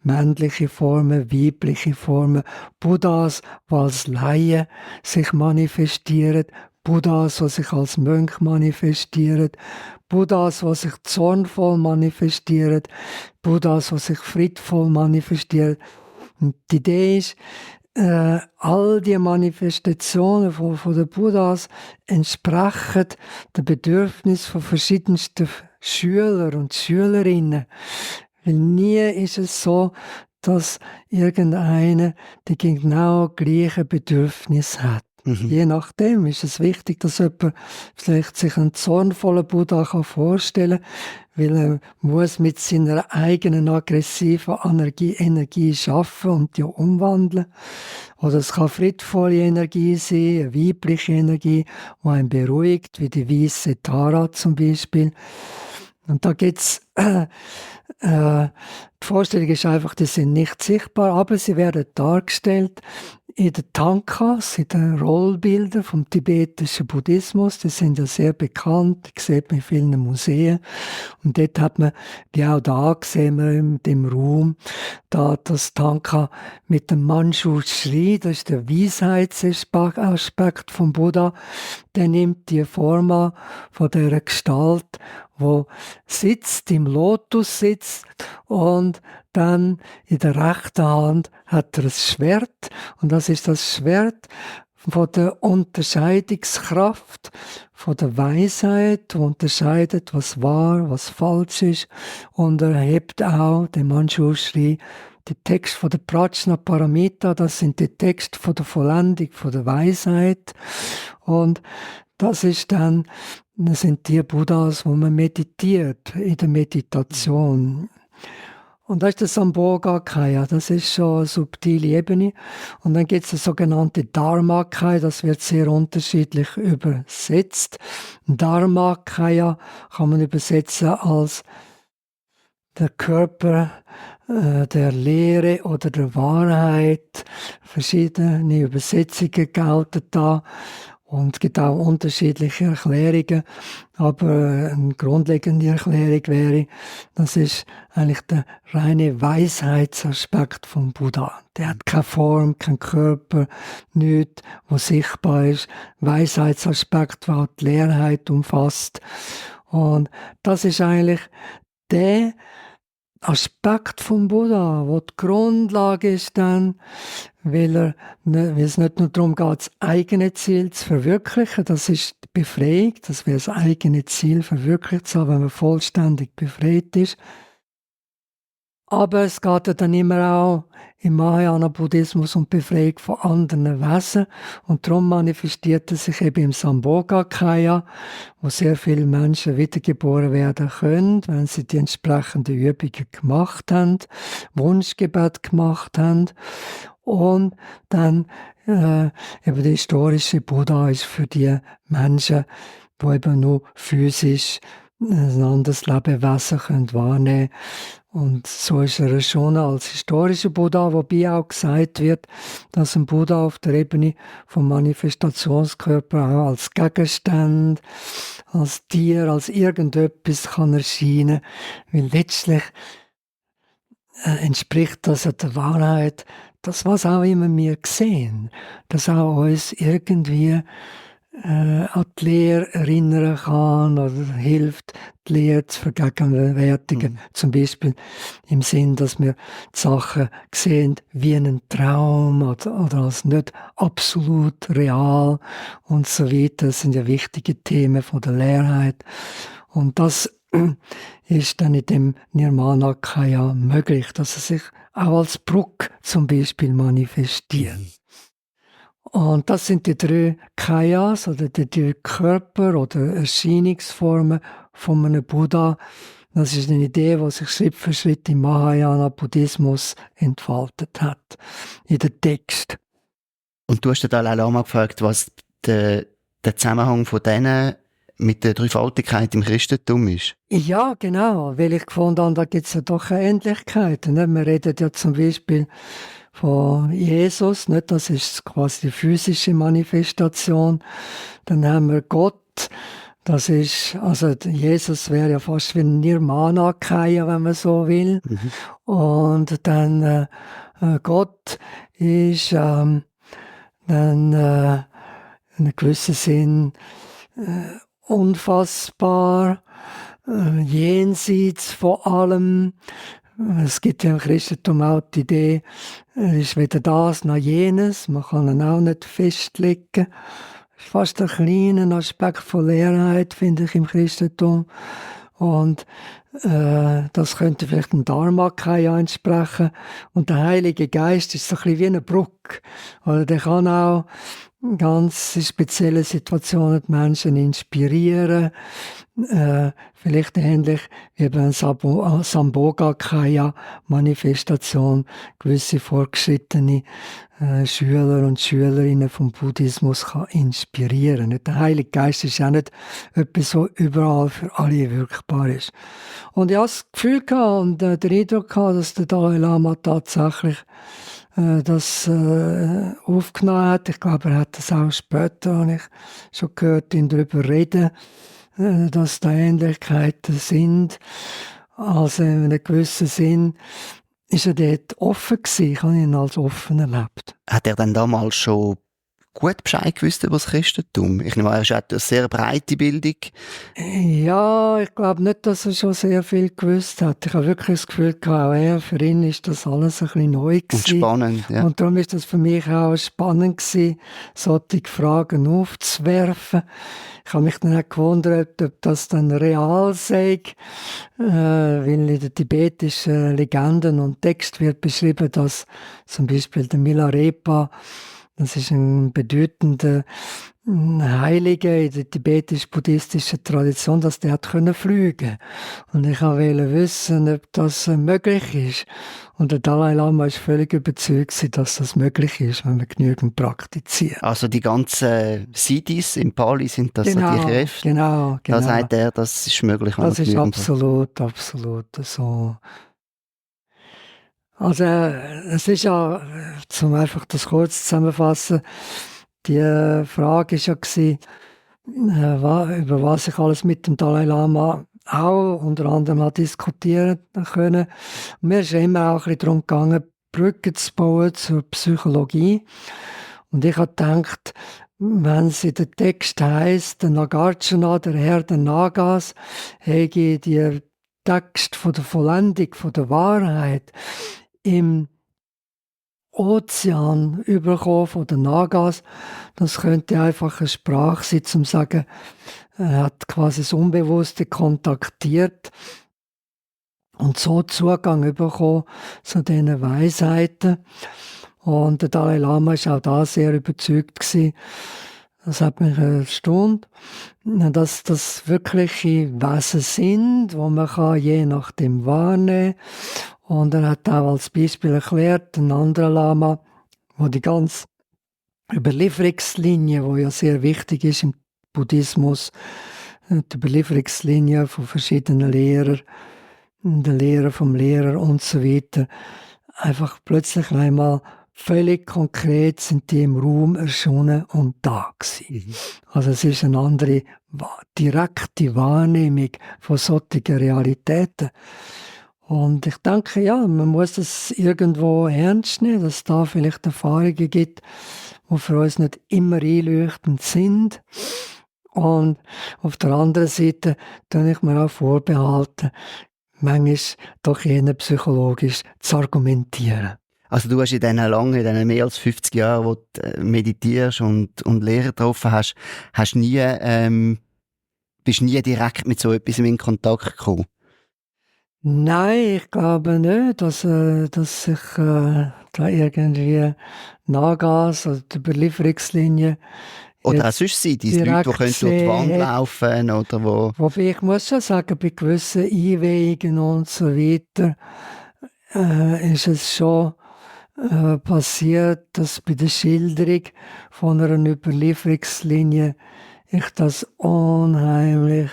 B: männliche Formen, weibliche Formen, Buddhas, die als Laien sich manifestieren, Buddhas, die sich als Mönch manifestieren, Buddhas, die sich zornvoll manifestieren, Buddhas, die sich friedvoll manifestieren. Und die Idee ist, all die Manifestationen von den Buddhas entsprechen den Bedürfnissen von verschiedensten Schüler und Schülerinnen. Weil nie ist es so, dass irgendeiner die genau gleiche Bedürfnis hat. Je nachdem ist es wichtig, dass jemand vielleicht sich einen zornvollen Buddha vorstellen kann, weil er muss mit seiner eigenen aggressiven Energie schaffen und die umwandeln. Oder es kann friedvolle Energie sein, eine weibliche Energie, die einen beruhigt, wie die weiße Tara zum Beispiel. Und da gibt's die Vorstellung ist einfach, die sind nicht sichtbar, aber sie werden dargestellt in den Tankas, in den Rollbildern vom tibetischen Buddhismus. Die sind ja sehr bekannt, die sieht man in vielen Museen. Und dort hat man, wie auch da sehen wir in dem Raum, da das Tanka mit dem Manju Shri, das ist der Weisheitsaspekt vom Buddha, der nimmt die Form an von dieser Gestalt, wo sitzt, im Lotus sitzt und dann in der rechten Hand hat er ein Schwert und das ist das Schwert von der Unterscheidungskraft, von der Weisheit, die unterscheidet, was wahr, was falsch ist und er hebt auch den Manjushri, die Texte von der Prajna Paramita, das sind die Texte von der Vollendung, von der Weisheit und das sind die Buddhas, wo man meditiert, in der Meditation. Und das ist das Sambhogakaya, das ist schon eine subtile Ebene. Und dann gibt es das sogenannte Dharmakaya, das wird sehr unterschiedlich übersetzt. Dharmakaya kann man übersetzen als der Körper der Lehre oder der Wahrheit. Verschiedene Übersetzungen gelten da. Und es gibt auch unterschiedliche Erklärungen, aber eine grundlegende Erklärung wäre, das ist eigentlich der reine Weisheitsaspekt vom Buddha. Der hat keine Form, keinen Körper, nichts, was sichtbar ist. Weisheitsaspekt, der die Leerheit umfasst. Und das ist eigentlich der Aspekt vom Buddha, wo die Grundlage ist dann, weil es nicht nur darum geht, das eigene Ziel zu verwirklichen, das ist die Befreiung, das wäre das eigene Ziel verwirklicht zu haben, wenn man vollständig befreit ist. Aber es geht ja dann immer auch im Mahayana-Buddhismus um die Befreiung von anderen Wesen. Und darum manifestiert es sich eben im Sambhogakaya, wo sehr viele Menschen wiedergeboren werden können, wenn sie die entsprechenden Übungen gemacht haben, Wunschgebet gemacht haben. Und dann eben der historische Buddha ist für die Menschen, die eben nur physisch ein anderes Lebewesen wahrnehmen können. Und so ist er schon als historischer Buddha, wobei auch gesagt wird, dass ein Buddha auf der Ebene vom Manifestationskörper auch als Gegenstand, als Tier, als irgendetwas kann erscheinen, weil letztlich entspricht das der Wahrheit, das was auch immer wir sehen, dass auch uns irgendwie an die Lehre erinnern kann oder hilft, die Lehre zu vergegenwärtigen. Zum Beispiel im Sinn, dass wir die Sachen sehen wie einen Traum oder als nicht absolut real und so weiter. Das sind ja wichtige Themen von der Leerheit. Und das ist dann in dem Nirmanakaya möglich, dass er sich auch als Brücke zum Beispiel manifestiert. Und das sind die 3 Kayas oder die 3 Körper oder Erscheinungsformen von einem Buddha. Das ist eine Idee, die sich Schritt für Schritt im Mahayana-Buddhismus entfaltet hat, in den Text.
A: Und du hast den Dalai Lama gefragt, was der Zusammenhang von denen mit der Dreifaltigkeit im Christentum ist.
B: Ja, genau, weil ich gefunden habe, da gibt es ja doch eine Ähnlichkeit. Ne? Wir reden ja zum Beispiel von Jesus, nicht? Das ist quasi die physische Manifestation. Dann haben wir Gott, das ist, also Jesus wäre ja fast wie ein Nirmanakaya, wenn man so will. Und dann Gott ist dann in einem gewissen Sinn unfassbar, jenseits von allem. Es gibt ja im Christentum auch die Idee, es ist weder das noch jenes, man kann ihn auch nicht festlegen. Das ist fast ein kleiner Aspekt von Leerheit, finde ich, im Christentum. Und das könnte vielleicht dem Dharmakaya entsprechen. Und der Heilige Geist ist so ein bisschen wie eine Brücke. Oder der kann auch in ganz speziellen Situationen die Menschen inspirieren. Vielleicht ähnlich wie bei einer Sambhogakaya-Manifestation gewisse fortgeschrittene Schüler und Schülerinnen vom Buddhismus kann inspirieren. Und der Heilige Geist ist auch nicht etwas, so überall für alle wirkbar ist. Und ich hatte das Gefühl und den Eindruck gehabt, dass der Dalai Lama tatsächlich das aufgenommen hat. Ich glaube, er hat das auch später, habe ich schon gehört, ihn darüber reden, dass da Ähnlichkeiten sind. Also in einem gewissen Sinn ist er dort offen gewesen. Ich habe ihn als offen erlebt.
A: Hat er dann damals schon gut Bescheid gewusst über das Christentum? Ich nehme an, er hat eine sehr breite Bildung.
B: Ja, ich glaube nicht, dass er schon sehr viel gewusst hat. Ich habe wirklich das Gefühl gehabt, für ihn ist das alles ein bisschen neu gewesen.
A: Und spannend, ja.
B: Und darum ist das für mich auch spannend gewesen, solche Fragen aufzuwerfen. Ich habe mich dann auch gewundert, ob das dann real sei, weil in den tibetischen Legenden und Text wird beschrieben, dass zum Beispiel der Milarepa, das ist ein bedeutender Heiliger in der tibetisch-buddhistischen Tradition, dass der hat fliegen. Und ich wollte wissen, ob das möglich ist. Und der Dalai Lama ist völlig überzeugt, dass das möglich ist, wenn man genügend praktiziert.
A: Also die ganzen Siddhis im Pali sind das
B: Genau,
A: so die Kräfte?
B: Genau.
A: Da sagt er, das ist möglich.
B: Das ist absolut so. Also es ist ja, zum einfach das kurz zusammenfassen, die Frage ist ja gewesen, über was ich alles mit dem Dalai Lama auch unter anderem diskutieren können. Mir ist immer auch ein bisschen darum gegangen, Brücken zu bauen zur Psychologie. Und ich habe gedacht, wenn es in der Text heisst, der Nagarjuna, der Herr der Nagas, hege die Text von der Vollendung, von der Wahrheit im Ozean überkommen von den Nagas. Das könnte einfach eine Sprache sein, zum sagen, er hat quasi das Unbewusste kontaktiert und so Zugang bekommen zu diesen Weisheiten. Und der Dalai Lama war auch da sehr überzeugt gewesen. Das hat mich erstaunt, dass das wirkliche Wesen sind, wo man kann je nachdem wahrnehmen kann. Und er hat auch als Beispiel erklärt, ein anderer Lama, wo die ganze Überlieferungslinie, die ja sehr wichtig ist im Buddhismus, die Überlieferungslinie von verschiedenen Lehrern, der Lehrer vom Lehrer und so weiter, einfach plötzlich einmal völlig konkret sind die im Raum erschienen und da gewesen. Also es ist eine andere direkte Wahrnehmung von solchen Realitäten. Und ich denke, ja, man muss das irgendwo ernst nehmen, dass es da vielleicht Erfahrungen gibt, die für uns nicht immer einleuchtend sind. Und auf der anderen Seite tue ich mir auch vorbehalten, manchmal doch eher psychologisch zu argumentieren.
A: Also du hast in diesen mehr als 50 Jahren, wo du meditierst und Lehrer getroffen hast, bist nie direkt mit so etwas in Kontakt gekommen?
B: Nein, ich glaube nicht, dass ich da irgendwie Nagas oder die Überlieferungslinie
A: oder auch sonst sind die Leute, die können durch die Wand laufen oder wo...
B: Wobei ich muss schon sagen, bei gewissen Einweihungen und so weiter ist es schon passiert, dass bei der Schilderung von einer Überlieferungslinie ich das unheimlich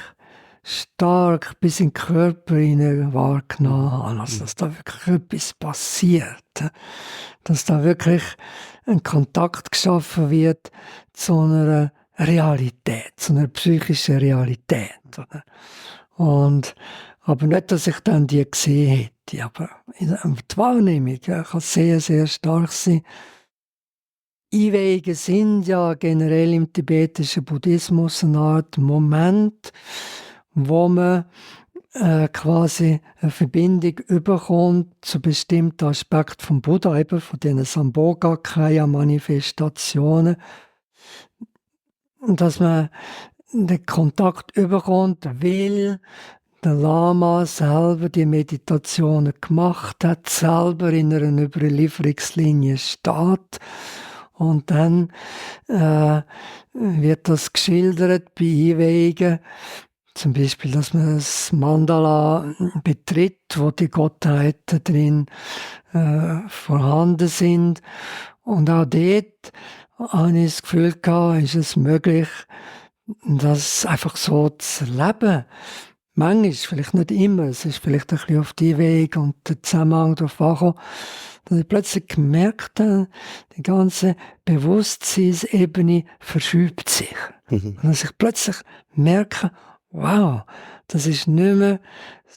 B: stark bis in den Körper hinein wahrgenommen habe. Also, dass da wirklich etwas passiert. Dass da wirklich ein Kontakt geschaffen wird zu einer Realität, zu einer psychischen Realität. Aber nicht, dass ich dann die gesehen hätte, aber die Wahrnehmung kann sehr, sehr stark sein. Einweihungen sind ja generell im tibetischen Buddhismus eine Art Moment, wo man quasi eine Verbindung überkommt zu bestimmten Aspekten vom Buddha, eben von diesen Sambhogakaya-Manifestationen, dass man den Kontakt überkommt, weil der Lama selber die Meditationen gemacht hat, selber in einer Überlieferungslinie steht. Und dann wird das geschildert bei Einweihungen, zum Beispiel, dass man das Mandala betritt, wo die Gottheiten drin vorhanden sind. Und auch dort habe ich das Gefühl gehabt, ist es möglich, das einfach so zu erleben. Manchmal, vielleicht nicht immer, es ist vielleicht ein bisschen auf die Weg und der Zusammenhang darauf angekommen, dass ich plötzlich gemerkt habe, die ganze Bewusstseinsebene verschiebt sich. Und dass ich plötzlich merke, wow, das ist nicht mehr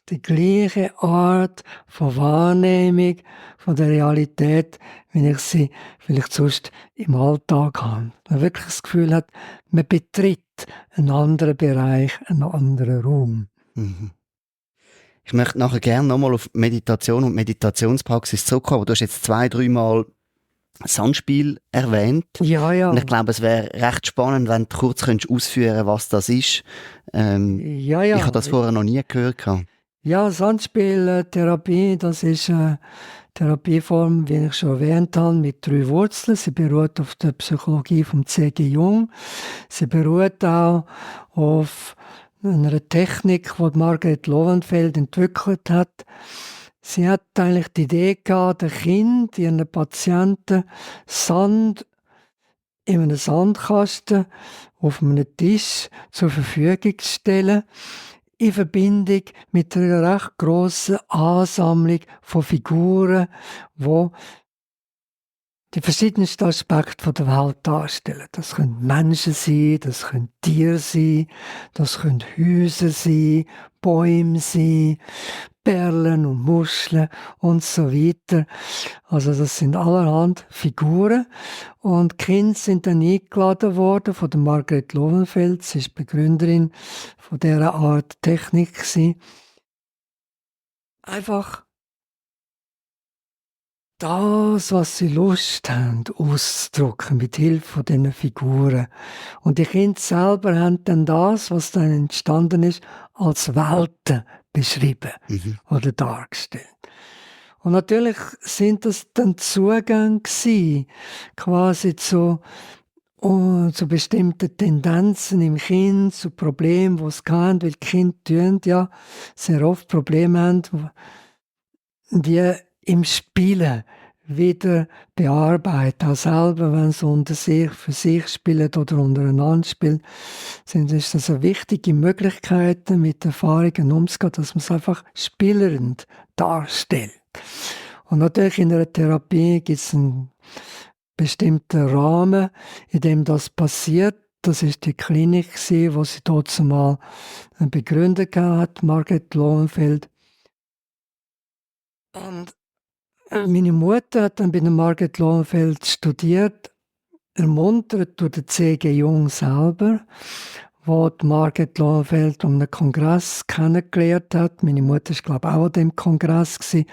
B: die gleiche Art von Wahrnehmung von der Realität, wie ich sie vielleicht sonst im Alltag habe. Man wirklich das Gefühl hat, man betritt einen anderen Bereich, einen anderen Raum.
A: Ich möchte nachher gerne nochmal auf Meditation und Meditationspraxis zurückkommen, aber du hast jetzt 2-3 Mal Sandspiel erwähnt.
B: Ja.
A: Und ich glaube, es wäre recht spannend, wenn du kurz ausführen könntest, was das ist. Ich habe das vorher noch nie gehört.
B: Ja, Sandspieltherapie, das ist eine Therapieform, wie ich schon erwähnt habe, mit 3 Wurzeln. Sie beruht auf der Psychologie von C.G. Jung. Sie beruht auch auf einer Technik, die Margaret Lowenfeld entwickelt hat. Sie hat eigentlich die Idee gehabt, den Kind, ihren Patienten, Sand in einem Sandkasten auf einem Tisch zur Verfügung zu stellen, in Verbindung mit einer recht grossen Ansammlung von Figuren, die die verschiedensten Aspekte der Welt darstellen. Das können Menschen sein, das können Tiere sein, das können Häuser sein, Bäume sein, Perlen und Muscheln und so weiter. Also das sind allerhand Figuren. Und die Kinder sind dann eingeladen worden von der Margaret Lowenfeld. Sie ist Begründerin von dieser Art Technik gewesen. Einfach das, was sie Lust haben, auszudrücken mit Hilfe von diesen Figuren. Und die Kinder selber haben dann das, was dann entstanden ist, als Welten beschrieben oder dargestellt. Und natürlich sind das dann Zugänge gewesen, quasi zu bestimmten Tendenzen im Kind, zu Problemen, die es hatten, weil die Kinder ja sehr oft Probleme haben, die im Spielen wieder bearbeiten. Auch selber, wenn sie unter sich, für sich spielen oder untereinander spielen, ist das eine wichtige Möglichkeit, mit Erfahrungen umzugehen, dass man es einfach spielernd darstellt. Und natürlich in einer Therapie gibt es einen bestimmten Rahmen, in dem das passiert. Das ist die Klinik, wo sie dort mal begründet hat, Margaret Lowenfeld. Und meine Mutter hat dann bei der Margaret Lowenfeld studiert, ermuntert durch den C.G. Jung selber, wo die Margaret Lowenfeld um einen Kongress kennengelernt hat. Meine Mutter war, glaube ich, auch an dem Kongress gewesen.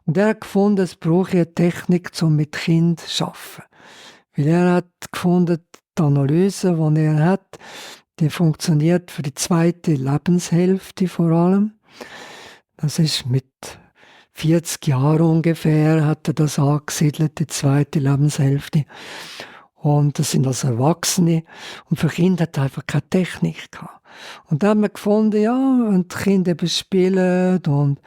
B: Und er hat gefunden, es brauche eine Technik, um mit Kindern zu arbeiten. Weil er hat gefunden, die Analyse, die er hat, die funktioniert für die zweite Lebenshälfte vor allem. Das ist mit 40 Jahren ungefähr hat er das angesiedelt, die zweite Lebenshälfte. Und das sind also Erwachsene. Und für Kinder hat er einfach keine Technik gehabt. Und dann haben wir gefunden, ja, wenn die Kinder eben spielen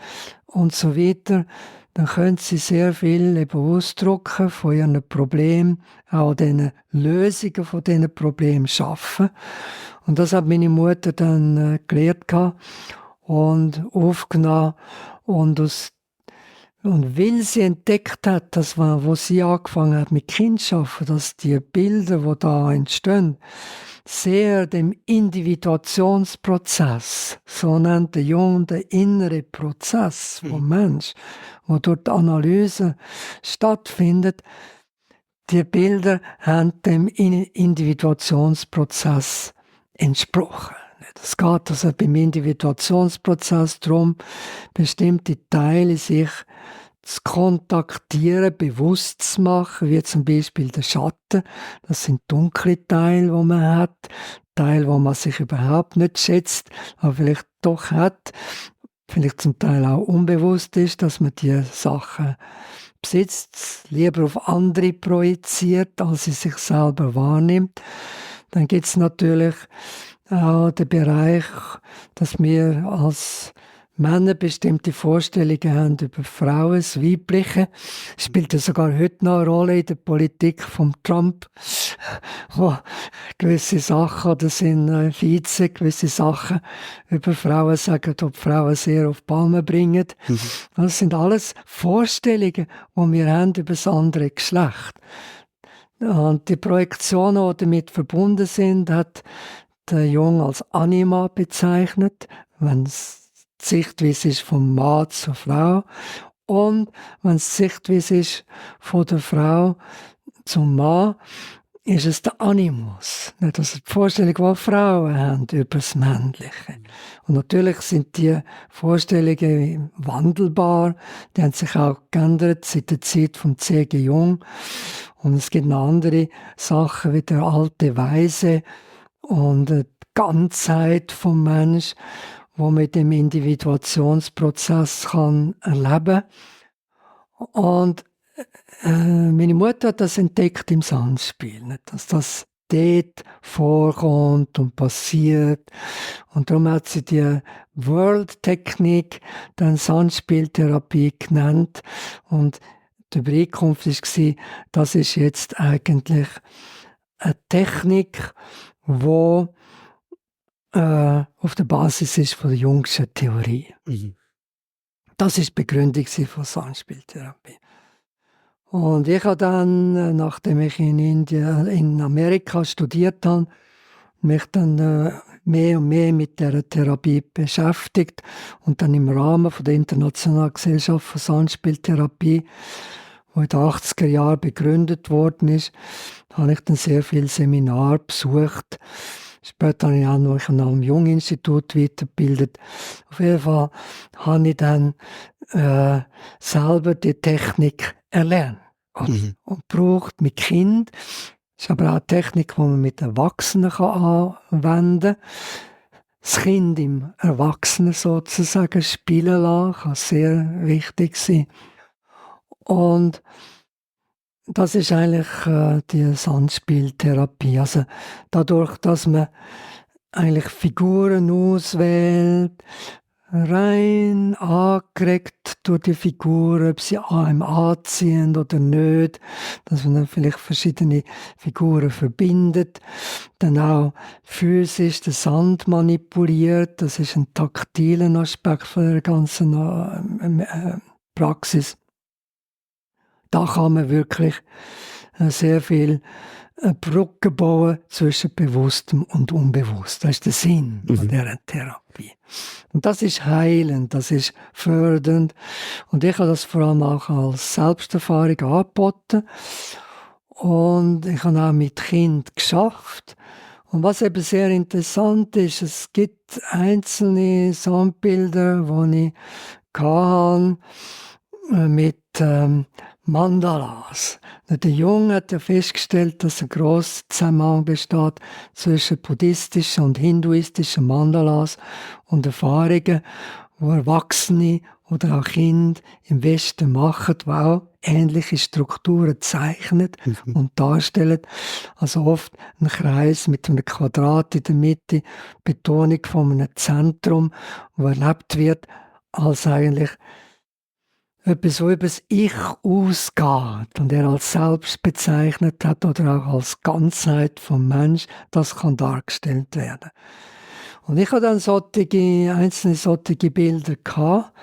B: und so weiter, dann können sie sehr viel eben ausdrücken von ihren Problemen, auch den Lösungen von diesen Problemen schaffen. Und das hat meine Mutter dann gelernt gehabt und aufgenommen. Und weil sie entdeckt hat, dass wo sie angefangen hat mit Kindschaften, dass die Bilder, die da entstehen, sehr dem Individuationsprozess, so nennt der Jung der innere Prozess vom Mensch, wo dort die Analyse stattfindet, Die Bilder haben dem Individuationsprozess entsprochen. Es geht also beim Individuationsprozess darum, bestimmte Teile sich zu kontaktieren, bewusst zu machen, wie zum Beispiel der Schatten. Das sind dunkle Teile, die man hat, Teile, wo man sich überhaupt nicht schätzt, aber vielleicht doch hat, vielleicht zum Teil auch unbewusst ist, dass man die Sachen besitzt, lieber auf andere projiziert, als sie sich selber wahrnimmt. Dann gibt es natürlich auch den Bereich, dass wir als Männer bestimmte Vorstellungen haben über Frauen, das Weibliche. Spielt ja sogar heute noch eine Rolle in der Politik von Trump, wo gewisse Sachen oder sind Vize gewisse Sachen über Frauen sagen, ob Frauen sehr auf die Palme bringen. Das sind alles Vorstellungen, die wir haben über das andere Geschlecht. Und die Projektionen, die damit verbunden sind, hat der Jung als Anima bezeichnet, wenn es die Sichtweise ist vom Mann zur Frau, und wenn es die Sichtweise ist von der Frau zum Mann, ist es der Animus. Das ist die Vorstellung, die Frauen haben über das Männliche. Und natürlich sind die Vorstellungen wandelbar, die haben sich auch geändert seit der Zeit von C.G. Jung. Und es gibt noch andere Sachen wie der alte Weise und die Ganzheit vom Mensch, wo man mit dem Individuationsprozess kann erleben kann. Und meine Mutter hat das entdeckt im Sandspiel, dass das dort vorkommt und passiert. Und darum hat sie die World-Technik dann Sandspieltherapie genannt. Und die Übereinkunft war, das ist jetzt eigentlich eine Technik, die auf der Basis ist von der Jungschen Theorie. Das ist die Begründung von Sandspieltherapie. Und ich habe dann, nachdem ich in Amerika studiert habe, mich dann mehr und mehr mit der Therapie beschäftigt und dann im Rahmen von der Internationalen Gesellschaft für Sandspieltherapie, wo in den 80er Jahren begründet worden ist, habe ich dann sehr viele Seminare besucht. Später habe ich auch noch am Jung-Institut weitergebildet. Auf jeden Fall habe ich dann selber die Technik erlernt und braucht mit Kind. Das ist aber auch eine Technik, die man mit Erwachsenen anwenden kann. Das Kind im Erwachsenen sozusagen spielen lassen, kann sehr wichtig sein. Und das ist eigentlich die Sandspieltherapie. Also dadurch, dass man eigentlich Figuren auswählt, rein angeregt durch die Figuren, ob sie einem anziehen oder nicht, dass man dann vielleicht verschiedene Figuren verbindet, dann auch physisch den Sand manipuliert, das ist ein taktiler Aspekt von der ganzen Praxis. Da kann man wirklich sehr viel Brücke bauen zwischen Bewusstem und Unbewusstem. Das ist der Sinn von dieser Therapie. Und das ist heilend, das ist fördernd. Und ich habe das vor allem auch als Selbsterfahrung angeboten. Und ich habe auch mit Kind geschafft. Und was eben sehr interessant ist, es gibt einzelne Sandbilder, die ich hatte, mit Mandalas. Der Junge hat ja festgestellt, dass ein grosser Zusammenhang besteht zwischen buddhistischen und hinduistischen Mandalas und Erfahrungen, die Erwachsene oder auch Kinder im Westen machen, die auch ähnliche Strukturen zeichnen und darstellen. Also oft ein Kreis mit einem Quadrat in der Mitte, Betonung von einem Zentrum, wo erlebt wird, als eigentlich etwas, so über das Ich ausgeht und er als selbst bezeichnet hat oder auch als Ganzheit vom Mensch, das kann dargestellt werden. Und ich hatte dann einzelne solche Bilder gehabt,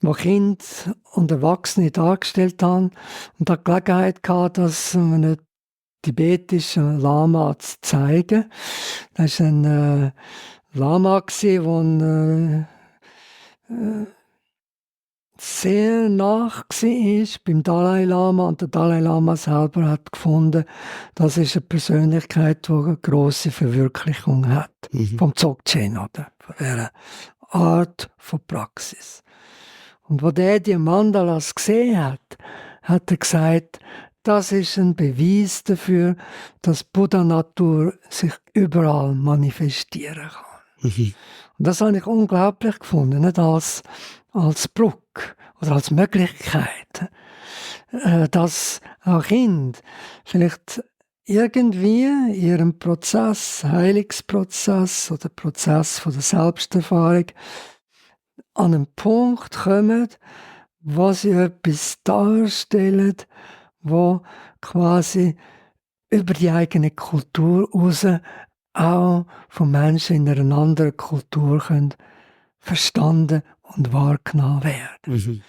B: wo Kinder und Erwachsene dargestellt haben und die Gelegenheit gehabt, das einem tibetischen Lama zu zeigen. Das war ein Lama, der sehr nach war beim Dalai Lama. Und der Dalai Lama selber hat gefunden, das ist eine Persönlichkeit, die eine grosse Verwirklichung hat. Vom Dzogchen, oder? Von dieser Art von Praxis. Und wo der die Mandalas gesehen hat er gesagt, das ist ein Beweis dafür, dass Buddha-Natur sich überall manifestieren kann. Und das habe ich unglaublich gefunden, nicht als Brücke oder als Möglichkeit, dass auch Kinder vielleicht irgendwie in ihrem Prozess, Heilungsprozess oder Prozess von der Selbsterfahrung an einen Punkt kommen, wo sie etwas darstellen, wo quasi über die eigene Kultur heraus auch von Menschen in einer anderen Kultur können verstanden und wahrgenommen werden.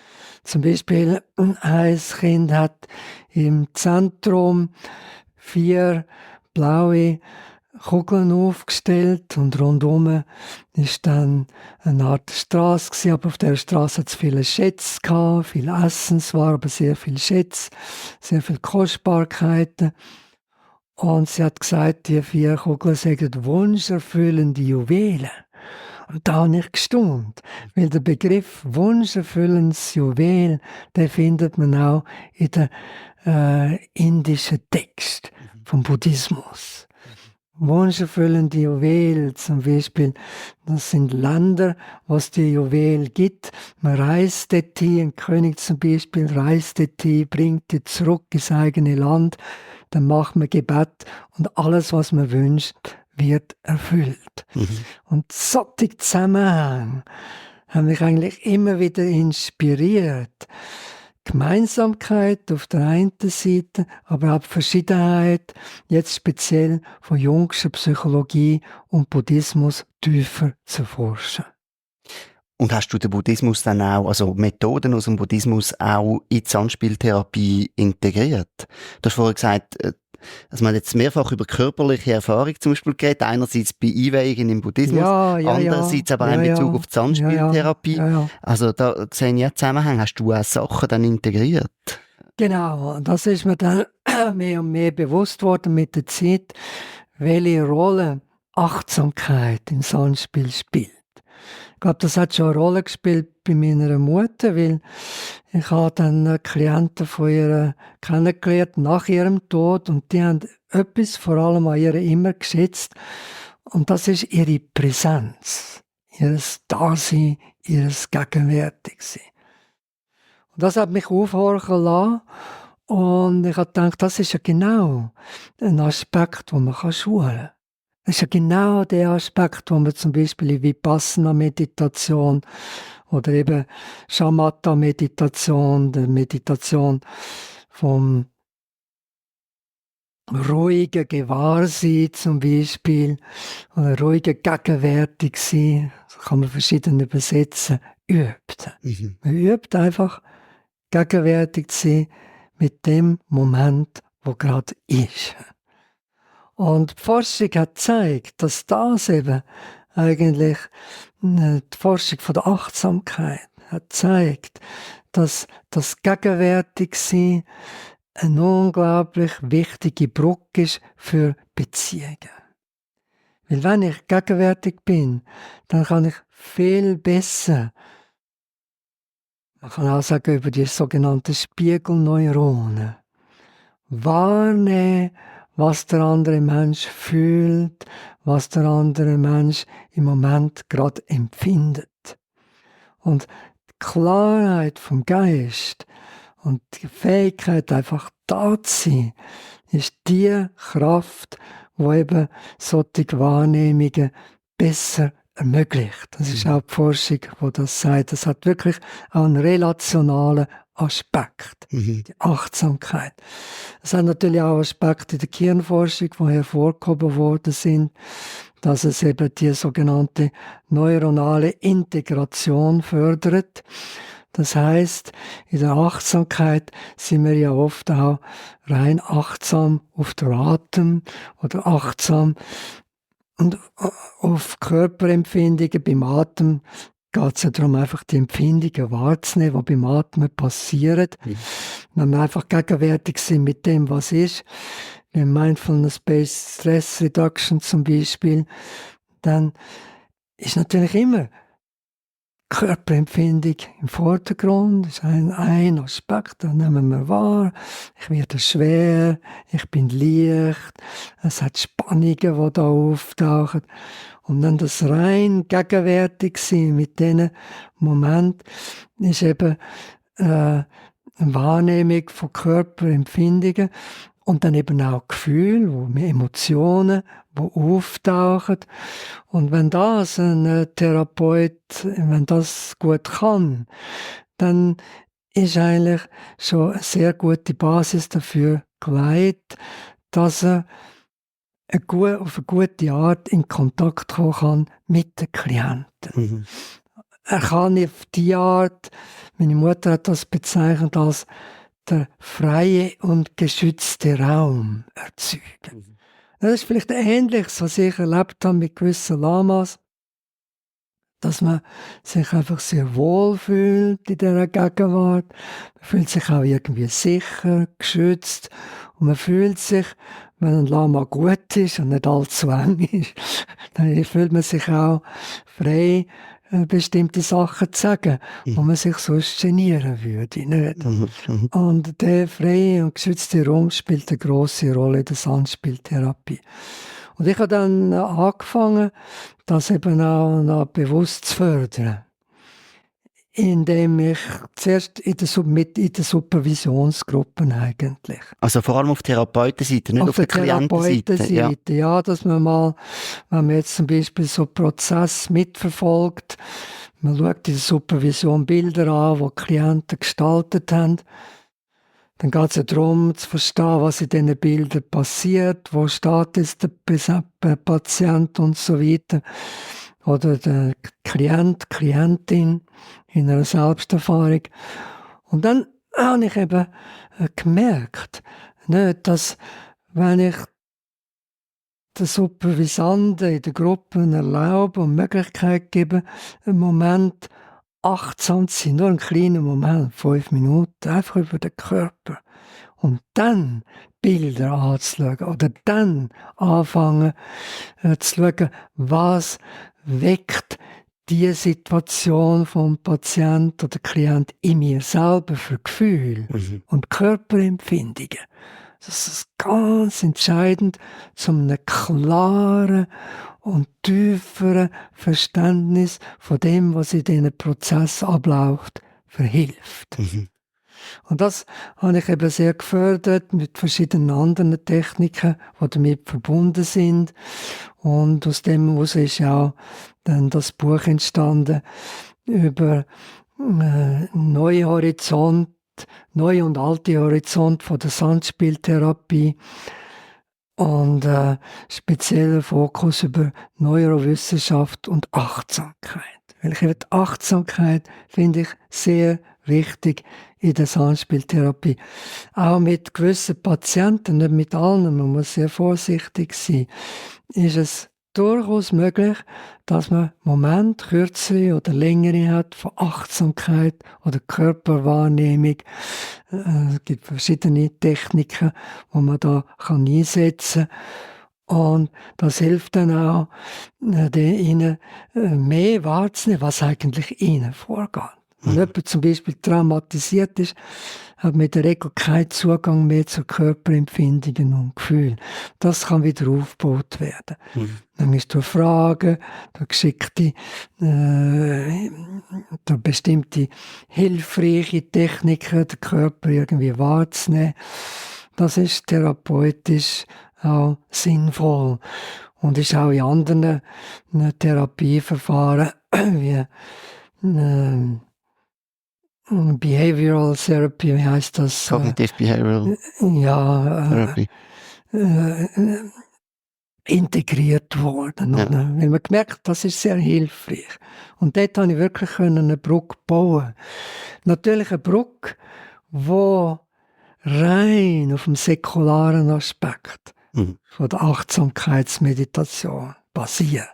B: Zum Beispiel ein Kind hat im Zentrum 4 blaue Kugeln aufgestellt und rundum ist dann eine Art Straße gewesen, aber auf der Straße hat es viele Schätze gehabt, viel Essensware, aber sehr viel Schätze, sehr viel Kostbarkeiten. Und sie hat gesagt, die 4 Kugeln seien wunscherfüllende Juwelen. Und da habe ich gestaunt, weil der Begriff wunscherfüllendes Juwel, den findet man auch in den indischen Text vom Buddhismus. Wunscherfüllende Juwel zum Beispiel, das sind Länder, wo es die Juwel gibt. Man reist dorthin, ein König zum Beispiel reist dorthin, bringt die zurück ins eigene Land, dann macht man Gebet und alles, was man wünscht, wird erfüllt. Und solche Zusammenhänge haben mich eigentlich immer wieder inspiriert. Gemeinsamkeit auf der einen Seite, aber auch Verschiedenheit, jetzt speziell von Jungscher Psychologie und Buddhismus tiefer zu forschen.
A: Und hast du den Buddhismus dann auch, also Methoden aus dem Buddhismus auch in die Sandspieltherapie integriert? Du hast vorhin gesagt, dass man jetzt mehrfach über körperliche Erfahrung zum Beispiel geht, einerseits bei Einweihungen im Buddhismus, andererseits aber auch in Bezug auf die Sandspieltherapie. Also da sehe ich ja Zusammenhänge. Hast du auch Sachen dann integriert?
B: Genau, das ist mir dann mehr und mehr bewusst worden mit der Zeit, welche Rolle Achtsamkeit im Sandspiel spielt. Ich glaube, das hat schon eine Rolle gespielt bei meiner Mutter, weil ich habe dann Klienten von ihr kennengelernt nach ihrem Tod und die haben etwas vor allem an ihr immer geschätzt und das ist ihre Präsenz, ihr Dasein, ihr Gegenwärtigsein. Und das hat mich aufhorchen lassen und ich habe gedacht, das ist ja genau ein Aspekt, den man schulen kann. Das ist ja genau der Aspekt, wo man zum Beispiel in Vipassana-Meditation oder eben Shamatha-Meditation, der Meditation vom ruhigen Gewahrsein zum Beispiel, oder ruhigen Gegenwärtigsein, das kann man verschieden übersetzen, übt. Man übt einfach, gegenwärtig zu sein mit dem Moment, wo gerade ist. Und die Forschung hat gezeigt, dass das eben eigentlich, die Forschung von der Achtsamkeit hat gezeigt, dass das Gegenwärtigsein eine unglaublich wichtige Brücke ist für Beziehungen. Weil wenn ich gegenwärtig bin, dann kann ich viel besser, man kann auch sagen über die sogenannten Spiegelneuronen, wahrnehmen, was der andere Mensch fühlt, was der andere Mensch im Moment gerade empfindet. Und die Klarheit vom Geist und die Fähigkeit, einfach da zu sein, ist die Kraft, die eben solche Wahrnehmungen besser ermöglicht. Das ist auch die Forschung, die das sagt. Das hat wirklich auch einen relationalen Aspekt, die Achtsamkeit. Es hat natürlich auch Aspekte in der Gehirnforschung, die hervorgehoben worden sind, dass es eben die sogenannte neuronale Integration fördert. Das heißt, in der Achtsamkeit sind wir ja oft auch rein achtsam auf den Atem oder achtsam und auf Körperempfindungen beim Atem geht es ja darum, einfach die Empfindungen wahrzunehmen, die beim Atmen passieren. Wenn wir einfach gegenwärtig sind mit dem, was ist, wie Mindfulness-Based Stress Reduction zum Beispiel, dann ist natürlich immer Körperempfindung im Vordergrund. Das ist ein Aspekt, den nehmen wir wahr. Ich werde schwer, ich bin leicht, es hat Spannungen, die da auftauchen. Und dann das rein gegenwärtig sein mit diesen Momenten ist eben eine Wahrnehmung von Körperempfindungen und dann eben auch Gefühle, Emotionen, die auftauchen. Und wenn das ein Therapeut, wenn das gut kann, dann ist eigentlich schon eine sehr gute Basis dafür gelegt, dass er auf eine gute Art in Kontakt kommen kann mit den Klienten. Er kann auf die Art, meine Mutter hat das bezeichnet als der freie und geschützte Raum erzeugen. Das ist vielleicht Ähnliches, was ich erlebt habe mit gewissen Lamas, dass man sich einfach sehr wohl fühlt in dieser Gegenwart. Man fühlt sich auch irgendwie sicher, geschützt und man fühlt sich, wenn ein Lama gut ist und nicht allzu eng ist, dann fühlt man sich auch frei, bestimmte Sachen zu sagen, wo man sich sonst genieren würde. Nicht? Und der freie und geschützte Raum spielt eine grosse Rolle in der Sandspieltherapie. Und ich habe dann angefangen, das eben auch noch bewusst zu fördern, indem ich zuerst in der Supervisionsgruppen eigentlich.
A: Also vor allem auf Therapeutenseite, nicht auf der Klientenseite.
B: Ja, dass man mal, wenn man jetzt zum Beispiel so einen Prozess mitverfolgt, man schaut in der Supervision Bilder an, die Klienten gestaltet haben, dann geht es ja darum, zu verstehen, was in diesen Bildern passiert, wo steht jetzt der Patient und so weiter. Oder der Klient, Klientin in einer Selbsterfahrung. Und dann habe ich eben gemerkt, dass wenn ich den Supervisanden in den Gruppen erlaube und Möglichkeit gebe, einen Moment achtsam zu sein, nur einen kleinen Moment, 5 Minuten, einfach über den Körper. Und dann Bilder anzuschauen oder dann anfangen zu schauen, was weckt die Situation vom Patient oder Klient in mir selber für Gefühle und Körperempfindungen. Das ist ganz entscheidend, zum einem klaren und tieferen Verständnis von dem, was in diesem Prozess abläuft, verhilft. Und das habe ich eben sehr gefördert mit verschiedenen anderen Techniken, die damit verbunden sind. Und aus dem heraus ist auch dann das Buch entstanden über neue und alte Horizont von der Sandspieltherapie und spezieller Fokus über Neurowissenschaft und Achtsamkeit. Weil ich die Achtsamkeit finde ich sehr wichtig in der Sandspieltherapie. Auch mit gewissen Patienten, nicht mit allen, man muss sehr vorsichtig sein, ist es durchaus möglich, dass man Momente, kürzere oder längere hat von Achtsamkeit oder Körperwahrnehmung. Es gibt verschiedene Techniken, die man da einsetzen kann. Und das hilft dann auch, ihnen mehr wahrzunehmen, was eigentlich ihnen vorgeht. Wenn jemand zum Beispiel traumatisiert ist, hat mit der Regel keinen Zugang mehr zu Körperempfindungen und Gefühlen. Das kann wieder aufgebaut werden. Nämlich durch Fragen, durch geschickte, durch bestimmte hilfreiche Techniken, den Körper irgendwie wahrzunehmen. Das ist therapeutisch auch sinnvoll und ist auch in anderen Therapieverfahren wie Behavioral Therapy, wie heißt das?
A: Cognitive Behavioral Therapy.
B: Integriert worden. Ja. Weil man gemerkt, das ist sehr hilfreich. Und dort konnte ich wirklich eine Brücke bauen. Natürlich eine Brücke, die rein auf dem säkularen Aspekt von der Achtsamkeitsmeditation basiert.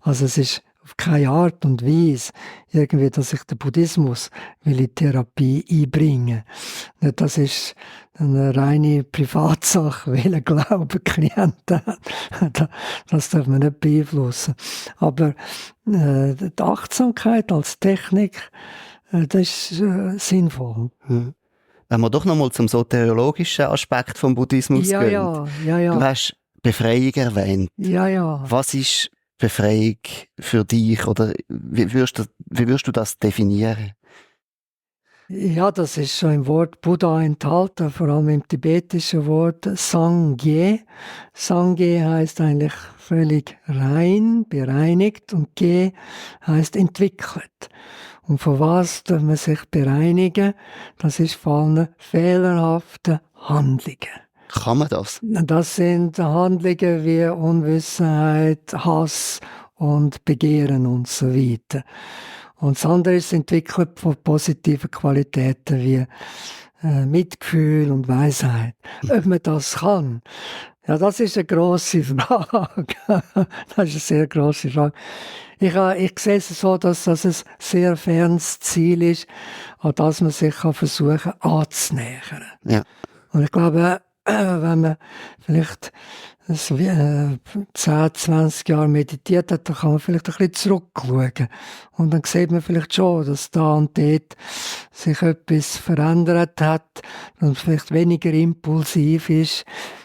B: Also es ist auf keine Art und Weise irgendwie, dass ich den Buddhismus will in Therapie einbringen. Das ist eine reine Privatsache, welchen Glauben Klienten haben. Das darf man nicht beeinflussen. Aber die Achtsamkeit als Technik, das ist sinnvoll.
A: Hm. Wenn wir doch nochmal zum soteriologischen Aspekt vom Buddhismus gehen.
B: Ja.
A: Du hast Befreiung erwähnt.
B: Ja.
A: Was ist Befreiung für dich? Oder wie würdest du das definieren?
B: Ja, das ist schon im Wort Buddha enthalten, vor allem im tibetischen Wort Sangye. Sangye heißt eigentlich völlig rein, bereinigt, und Ge heißt entwickelt. Und von was darf man sich bereinigen? Das ist von allen fehlerhaften Handlungen.
A: Kann man das?
B: Das sind Handlungen wie Unwissenheit, Hass und Begehren und so weiter. Und das andere ist das Entwickeln von positiven Qualitäten wie Mitgefühl und Weisheit. Ob man das kann, ja, das ist eine grosse Frage. Das ist eine sehr grosse Frage. Ich sehe es so, dass das ein sehr fernes Ziel ist, an das man sich versuchen anzunähern.
A: Ja.
B: Und ich glaube, wenn man vielleicht 10, 20 Jahre meditiert hat, dann kann man vielleicht ein bisschen zurückschauen. Und dann sieht man vielleicht schon, dass da und dort sich etwas verändert hat, dass man vielleicht weniger impulsiv ist,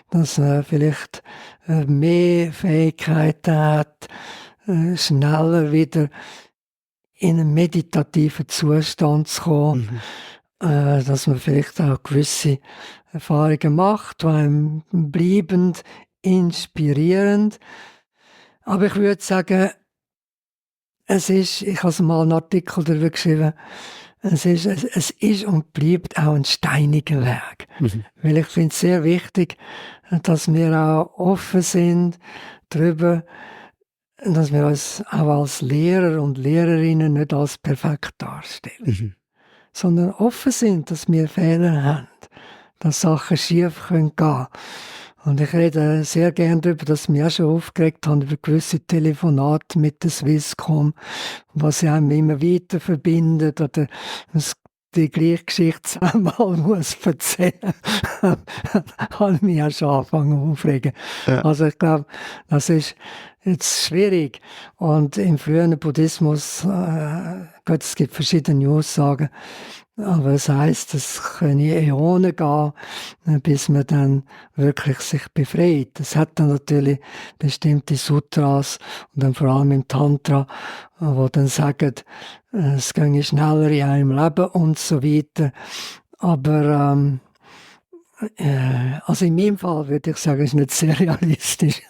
B: dass man vielleicht mehr Fähigkeiten hat, schneller wieder in einen meditativen Zustand zu kommen, dass man vielleicht auch gewisse Erfahrungen macht, die einem bleibend inspirierend. Aber ich würde sagen, ich habe mal einen Artikel darüber geschrieben, es ist und bleibt auch ein steiniger Weg. Weil ich finde es sehr wichtig, dass wir auch offen sind darüber, dass wir uns auch als Lehrer und Lehrerinnen nicht als perfekt darstellen. Sondern offen sind, dass wir Fehler haben, dass Sachen schief gehen können. Und ich rede sehr gerne darüber, dass wir auch schon aufgeregt haben über gewisse Telefonate mit der Swisscom, was sie einem immer weiter verbindet, oder die gleiche Geschichte zweimal muss erzählen, habe mich auch schon angefangen aufregen. Ja. Also ich glaube, das ist jetzt schwierig. Und im frühen Buddhismus, es gibt verschiedene Aussagen, aber es heisst, es können Äonen gehen, bis man dann wirklich sich befreit. Es hat dann natürlich bestimmte Sutras und dann vor allem im Tantra, wo dann sagen, es ginge schneller in einem Leben und so weiter. Aber also in meinem Fall würde ich sagen, es ist nicht sehr realistisch.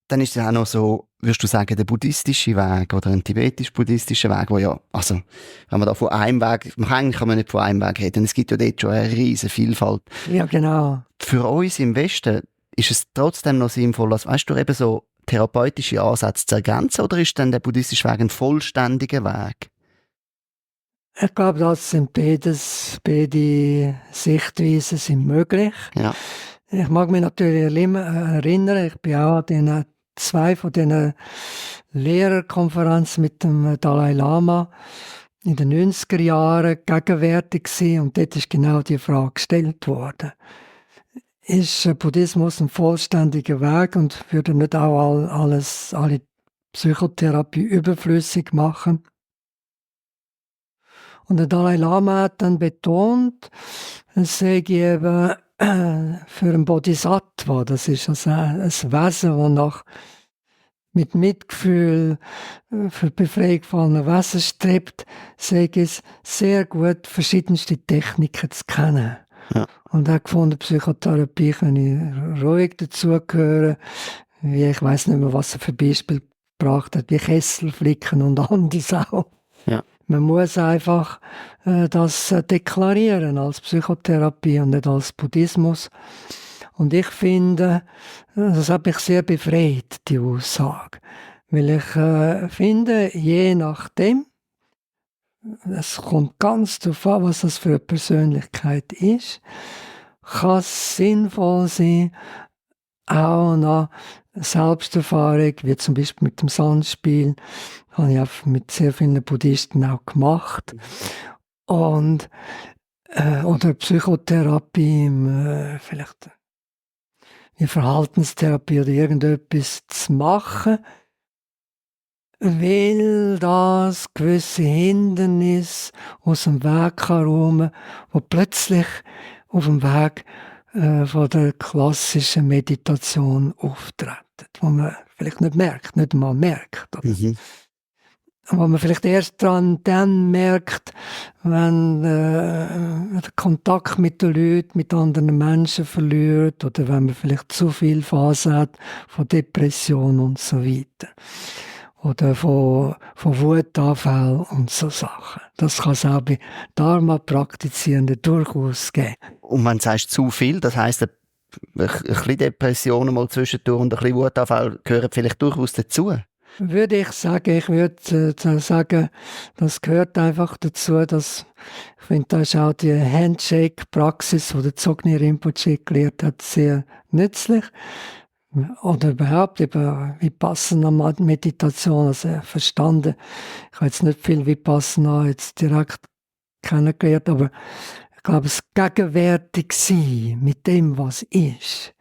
A: Dann ist es auch noch so, würdest du sagen, der buddhistische Weg oder ein tibetisch-buddhistischer Weg, wo ja, also, wenn man da von einem Weg, eigentlich kann man nicht von einem Weg reden, es gibt ja dort schon eine riesige Vielfalt.
B: Ja, genau.
A: Für uns im Westen ist es trotzdem noch sinnvoll, als, weißt du, eben so therapeutische Ansätze zu ergänzen, oder ist dann der buddhistische Weg ein vollständiger Weg?
B: Ich glaube, das sind beide Sichtweisen sind möglich.
A: Ja.
B: Ich mag mich natürlich erinnern, ich bin auch an 2 von diesen Lehrerkonferenzen mit dem Dalai Lama in den 90er Jahren gegenwärtig gewesen, und dort ist genau die Frage gestellt worden. Ist Buddhismus ein vollständiger Weg und würde nicht auch alle Psychotherapie überflüssig machen? Und der Dalai Lama hat dann betont, es sei eben für einen Bodhisattva, das ist also ein Wesen, das mit Mitgefühl für die Befreiung von einem Wesen strebt, sei es sehr gut, verschiedenste Techniken zu kennen. Ja. Und er hat gefunden, Psychotherapie kann ruhig dazugehören, wie ich weiss nicht mehr, was er für Beispiele gebracht hat, wie Kesselflicken und anderes auch. Ja. Man muss einfach das deklarieren als Psychotherapie und nicht als Buddhismus. Und ich finde, das hat mich sehr befreit, die Aussage. Weil ich finde, je nachdem, es kommt ganz darauf an, was das für eine Persönlichkeit ist, kann es sinnvoll sein, auch noch Selbsterfahrung, wie zum Beispiel mit dem Sandspiel, habe ich auch mit sehr vielen Buddhisten auch gemacht. Und, oder Psychotherapie, vielleicht wie Verhaltenstherapie oder irgendetwas zu machen, weil das gewisse Hindernisse aus dem Weg kann räumen, wo plötzlich auf dem Weg von der klassischen Meditation auftreten, wo man vielleicht nicht merkt, nicht mal merkt.
A: Mhm.
B: Wo man vielleicht erst dann merkt, wenn der Kontakt mit den Leuten, mit anderen Menschen verliert oder wenn man vielleicht zu viel Phase hat von Depression und so weiter. Oder von Wutanfällen und so Sachen. Das kann es auch bei Dharma-Praktizierenden durchaus geben.
A: Und wenn du sagst, zu viel, das heisst, ein bisschen Depressionen mal zwischendurch und ein bisschen Wutanfall gehören vielleicht durchaus dazu?
B: Würde ich würde sagen, das gehört einfach dazu, dass, ich finde, da ist auch die Handshake-Praxis, die der Dzogchen Rinpoche gelehrt hat, sehr nützlich. Oder überhaupt eben Vipassana-Meditation, also verstanden. Ich habe jetzt nicht viel Vipassana jetzt direkt kennengelernt, aber ich glaube, das gegenwärtig sein mit dem, was ist,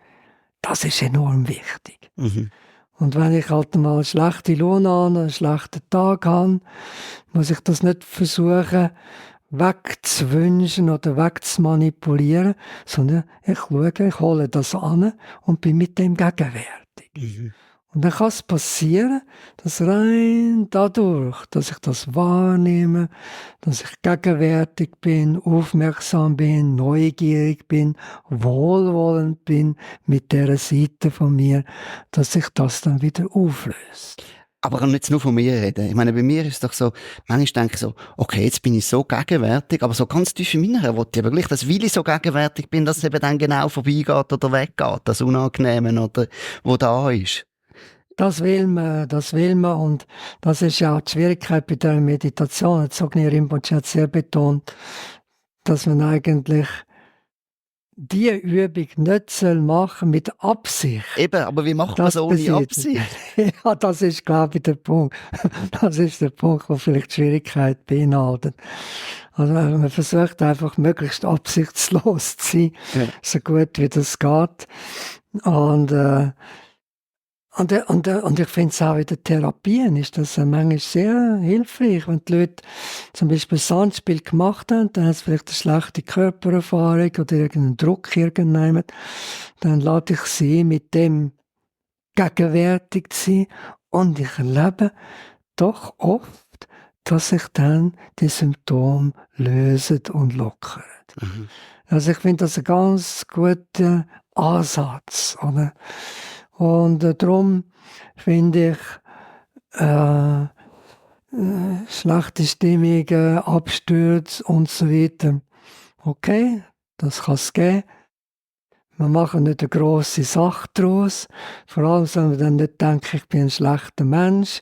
B: das ist enorm wichtig.
A: Mhm.
B: Und wenn ich halt mal eine schlechte Laune habe, einen schlechten Tag habe, muss ich das nicht versuchen, wegzuwünschen oder wegzumanipulieren, sondern ich schaue, ich hole das an und bin mit dem gegenwärtig.
A: Mhm.
B: Und dann kann es passieren, dass rein dadurch, dass ich das wahrnehme, dass ich gegenwärtig bin, aufmerksam bin, neugierig bin, wohlwollend bin mit dieser Seite von mir, dass sich das dann wieder auflöst.
A: Aber ich kann nicht nur von mir reden. Ich meine, bei mir ist es doch so, manchmal denke ich so, okay, jetzt bin ich so gegenwärtig, aber so ganz tief in meiner wollte ich aber gleich, dass weil ich so gegenwärtig bin, dass es eben dann genau vorbeigeht oder weggeht, das Unangenehme oder wo da ist.
B: Das will man und das ist ja auch die Schwierigkeit bei der Meditation. Dzogchen Rinpoche hat sehr betont, dass man eigentlich die Übung nicht machen soll mit Absicht.
A: Eben, aber wie macht man es ohne Absicht?
B: Ja, das ist, glaube ich, der Punkt. Das ist der Punkt, der vielleicht die Schwierigkeit beinhaltet. Also man versucht einfach möglichst absichtslos zu sein,
A: Ja.
B: so gut wie das geht. Und ich finde es auch in den Therapien ist das manchmal sehr hilfreich, wenn die Leute zum Beispiel Sandspiel gemacht haben, dann haben sie vielleicht eine schlechte Körpererfahrung oder irgendeinen Druck irgendjemand, dann lade ich sie mit dem gegenwärtig zu sein und ich erlebe doch oft, dass sich dann die Symptome lösen und lockern.
A: Mhm.
B: Also ich finde das ein ganz guter Ansatz, oder? Und darum finde ich schlechte Stimmungen, Abstürze und so weiter. Okay, das kann es geben. Wir machen nicht eine grosse Sache daraus. Vor allem soll man dann nicht denken, ich bin ein schlechter Mensch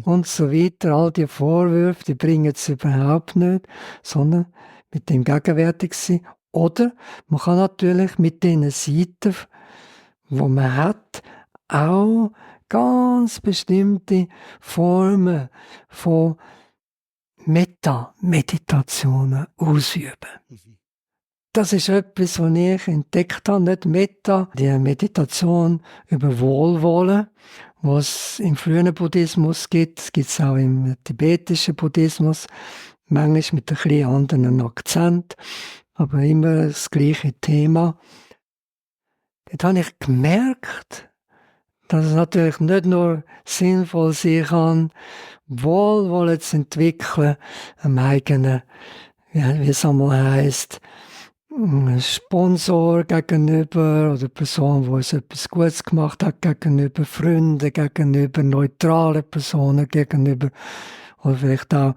B: und so weiter. All die Vorwürfe, die bringen es überhaupt nicht, sondern mit dem gegenwärtig sein. Oder man kann natürlich mit den Seiten, die man hat, auch ganz bestimmte Formen von Metta-Meditationen ausüben. Das ist etwas, was ich entdeckt habe, nicht Metta, die Meditation über Wohlwollen, was es im frühen Buddhismus gibt. Es gibt es auch im tibetischen Buddhismus, manchmal mit ein bisschen anderen Akzent, aber immer das gleiche Thema. Dort habe ich gemerkt, dass es natürlich nicht nur sinnvoll sein kann, Wohlwollen zu entwickeln, am eigenen, wie es einmal heisst, Sponsor gegenüber oder Person, die uns etwas Gutes gemacht hat, gegenüber Freunden, gegenüber neutralen Personen, gegenüber oder vielleicht auch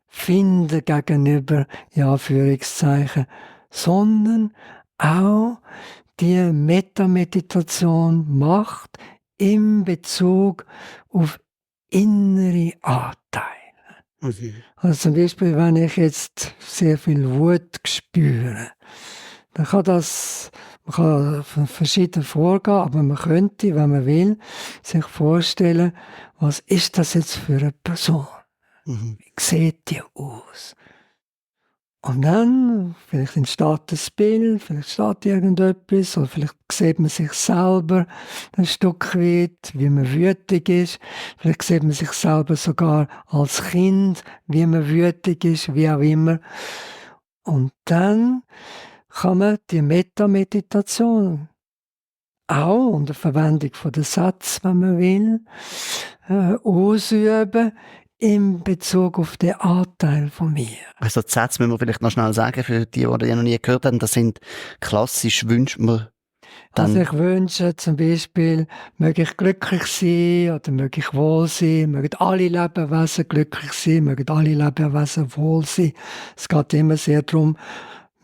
B: Finden gegenüber, in Anführungszeichen, sondern auch die Metameditation macht in Bezug auf innere Anteile.
A: Mhm.
B: Also zum Beispiel, wenn ich jetzt sehr viel Wut spüre, dann kann das Man kann verschieden vorgehen, aber man könnte, wenn man will, sich vorstellen, was ist das jetzt für eine Person?
A: Mhm.
B: Wie sieht die aus? Und dann, vielleicht entsteht ein Bild, vielleicht steht irgendetwas, oder vielleicht sieht man sich selber ein Stück weit, wie man wütig ist. Vielleicht sieht man sich selber sogar als Kind, wie man wütig ist, wie auch immer. Und dann kann man die Metameditation auch unter Verwendung von den Sätzen, wenn man will, ausüben in Bezug auf den Anteil von mir.
A: Also die Sätze müssen wir vielleicht noch schnell sagen, für die noch nie gehört haben, das sind klassisch wünscht man dann...
B: Also ich wünsche zum Beispiel, möge ich glücklich sein oder möge ich wohl sein, mögen alle Lebewesen glücklich sein, mögen alle Lebewesen wohl sein. Es geht immer sehr darum,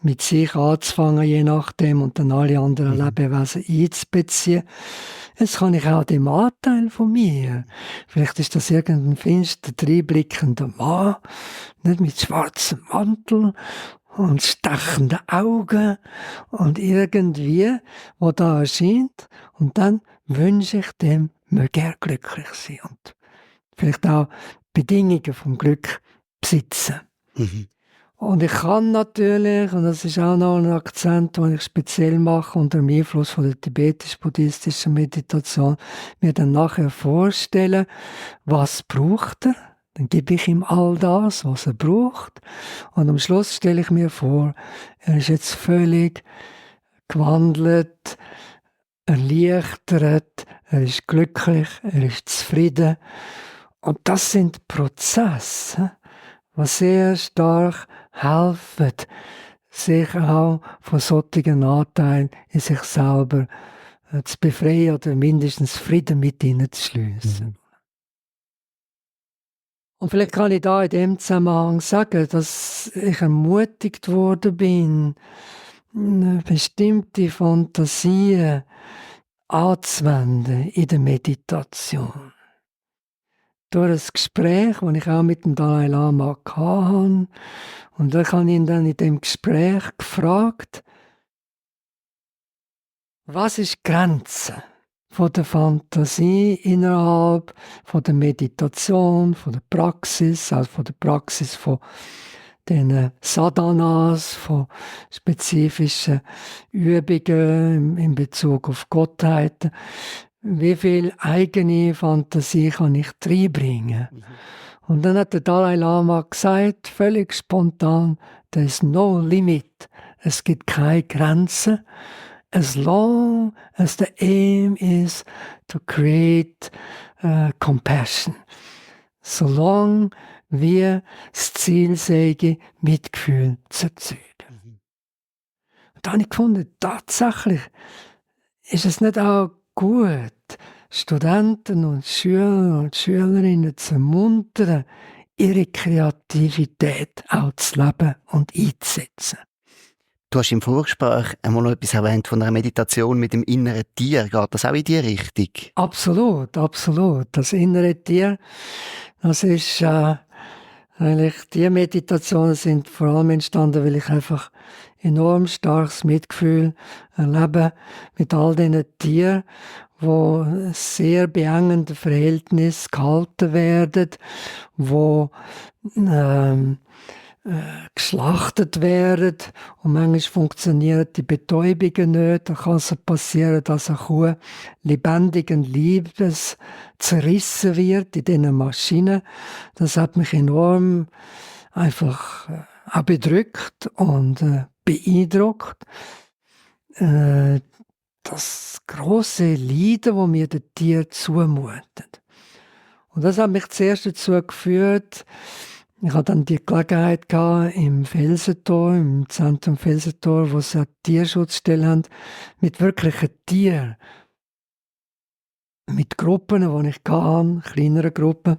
B: mit sich anzufangen, je nachdem, und dann alle anderen Lebewesen einzubeziehen. Jetzt kann ich auch den Anteil von mir. Vielleicht ist das irgendein finster, dreinblickender Mann, nicht mit schwarzem Mantel und stechenden Augen und irgendwie, wo da erscheint. Und dann wünsche ich dem, möge er glücklich sein und vielleicht auch Bedingungen vom Glück besitzen.
A: Mhm.
B: Und ich kann natürlich, und das ist auch noch ein Akzent, den ich speziell mache, unter dem Einfluss von der tibetisch-buddhistischen Meditation, mir dann nachher vorstellen, was braucht er? Dann gebe ich ihm all das, was er braucht. Und am Schluss stelle ich mir vor, er ist jetzt völlig gewandelt, erleichtert, er ist glücklich, er ist zufrieden. Und das sind Prozesse, die sehr stark helfen, sich auch von solchen Anteilen in sich selber zu befreien oder mindestens Frieden mit ihnen zu schliessen. Mhm. Und vielleicht kann ich da in dem Zusammenhang sagen, dass ich ermutigt worden bin, bestimmte Fantasien anzuwenden in der Meditation. Durch ein Gespräch, das ich auch mit dem Dalai Lama hatte. Und ich habe ihn dann in dem Gespräch gefragt, was ist die Grenze von der Fantasie innerhalb von der Meditation, von der Praxis, also von der Praxis von den Sadhanas, von spezifischen Übungen in Bezug auf Gottheiten. Wie viel eigene Fantasie kann ich reinbringen? Mhm. Und dann hat der Dalai Lama gesagt, völlig spontan, there is no limit. Es gibt keine Grenze. As long as the aim is to create compassion. Solange wir das Ziel sägen, Mitgefühl zu erzeugen. Mhm. Und da habe ich gefunden, tatsächlich ist es nicht auch gut, Studenten und Schüler und Schülerinnen zu ermuntern, ihre Kreativität auch zu leben und einzusetzen.
A: Du hast im Vorgespräch einmal noch etwas erwähnt von einer Meditation mit dem inneren Tier. Geht das auch in die Richtung?
B: Absolut, absolut. Das innere Tier, das ist eigentlich, die Meditationen sind vor allem entstanden, weil ich einfach enorm starkes Mitgefühl erlebe mit all diesen Tieren, wo sehr beengende Verhältnisse gehalten werden, wo geschlachtet werden und manchmal funktionieren die Betäubungen nicht. Da kann es passieren, dass eine Kuh lebendigen Leibes zerrissen wird in diesen Maschinen. Das hat mich enorm einfach auch bedrückt und beeindruckt. Das grosse Leiden, das mir das Tier zumutet. Und das hat mich zuerst dazu geführt, ich hatte dann die Gelegenheit gehabt, im Felsentor, im Zentrum Felsentor, wo sie eine Tierschutzstelle haben, mit wirklichen Tieren, mit Gruppen, die ich hatte, kleineren Gruppen,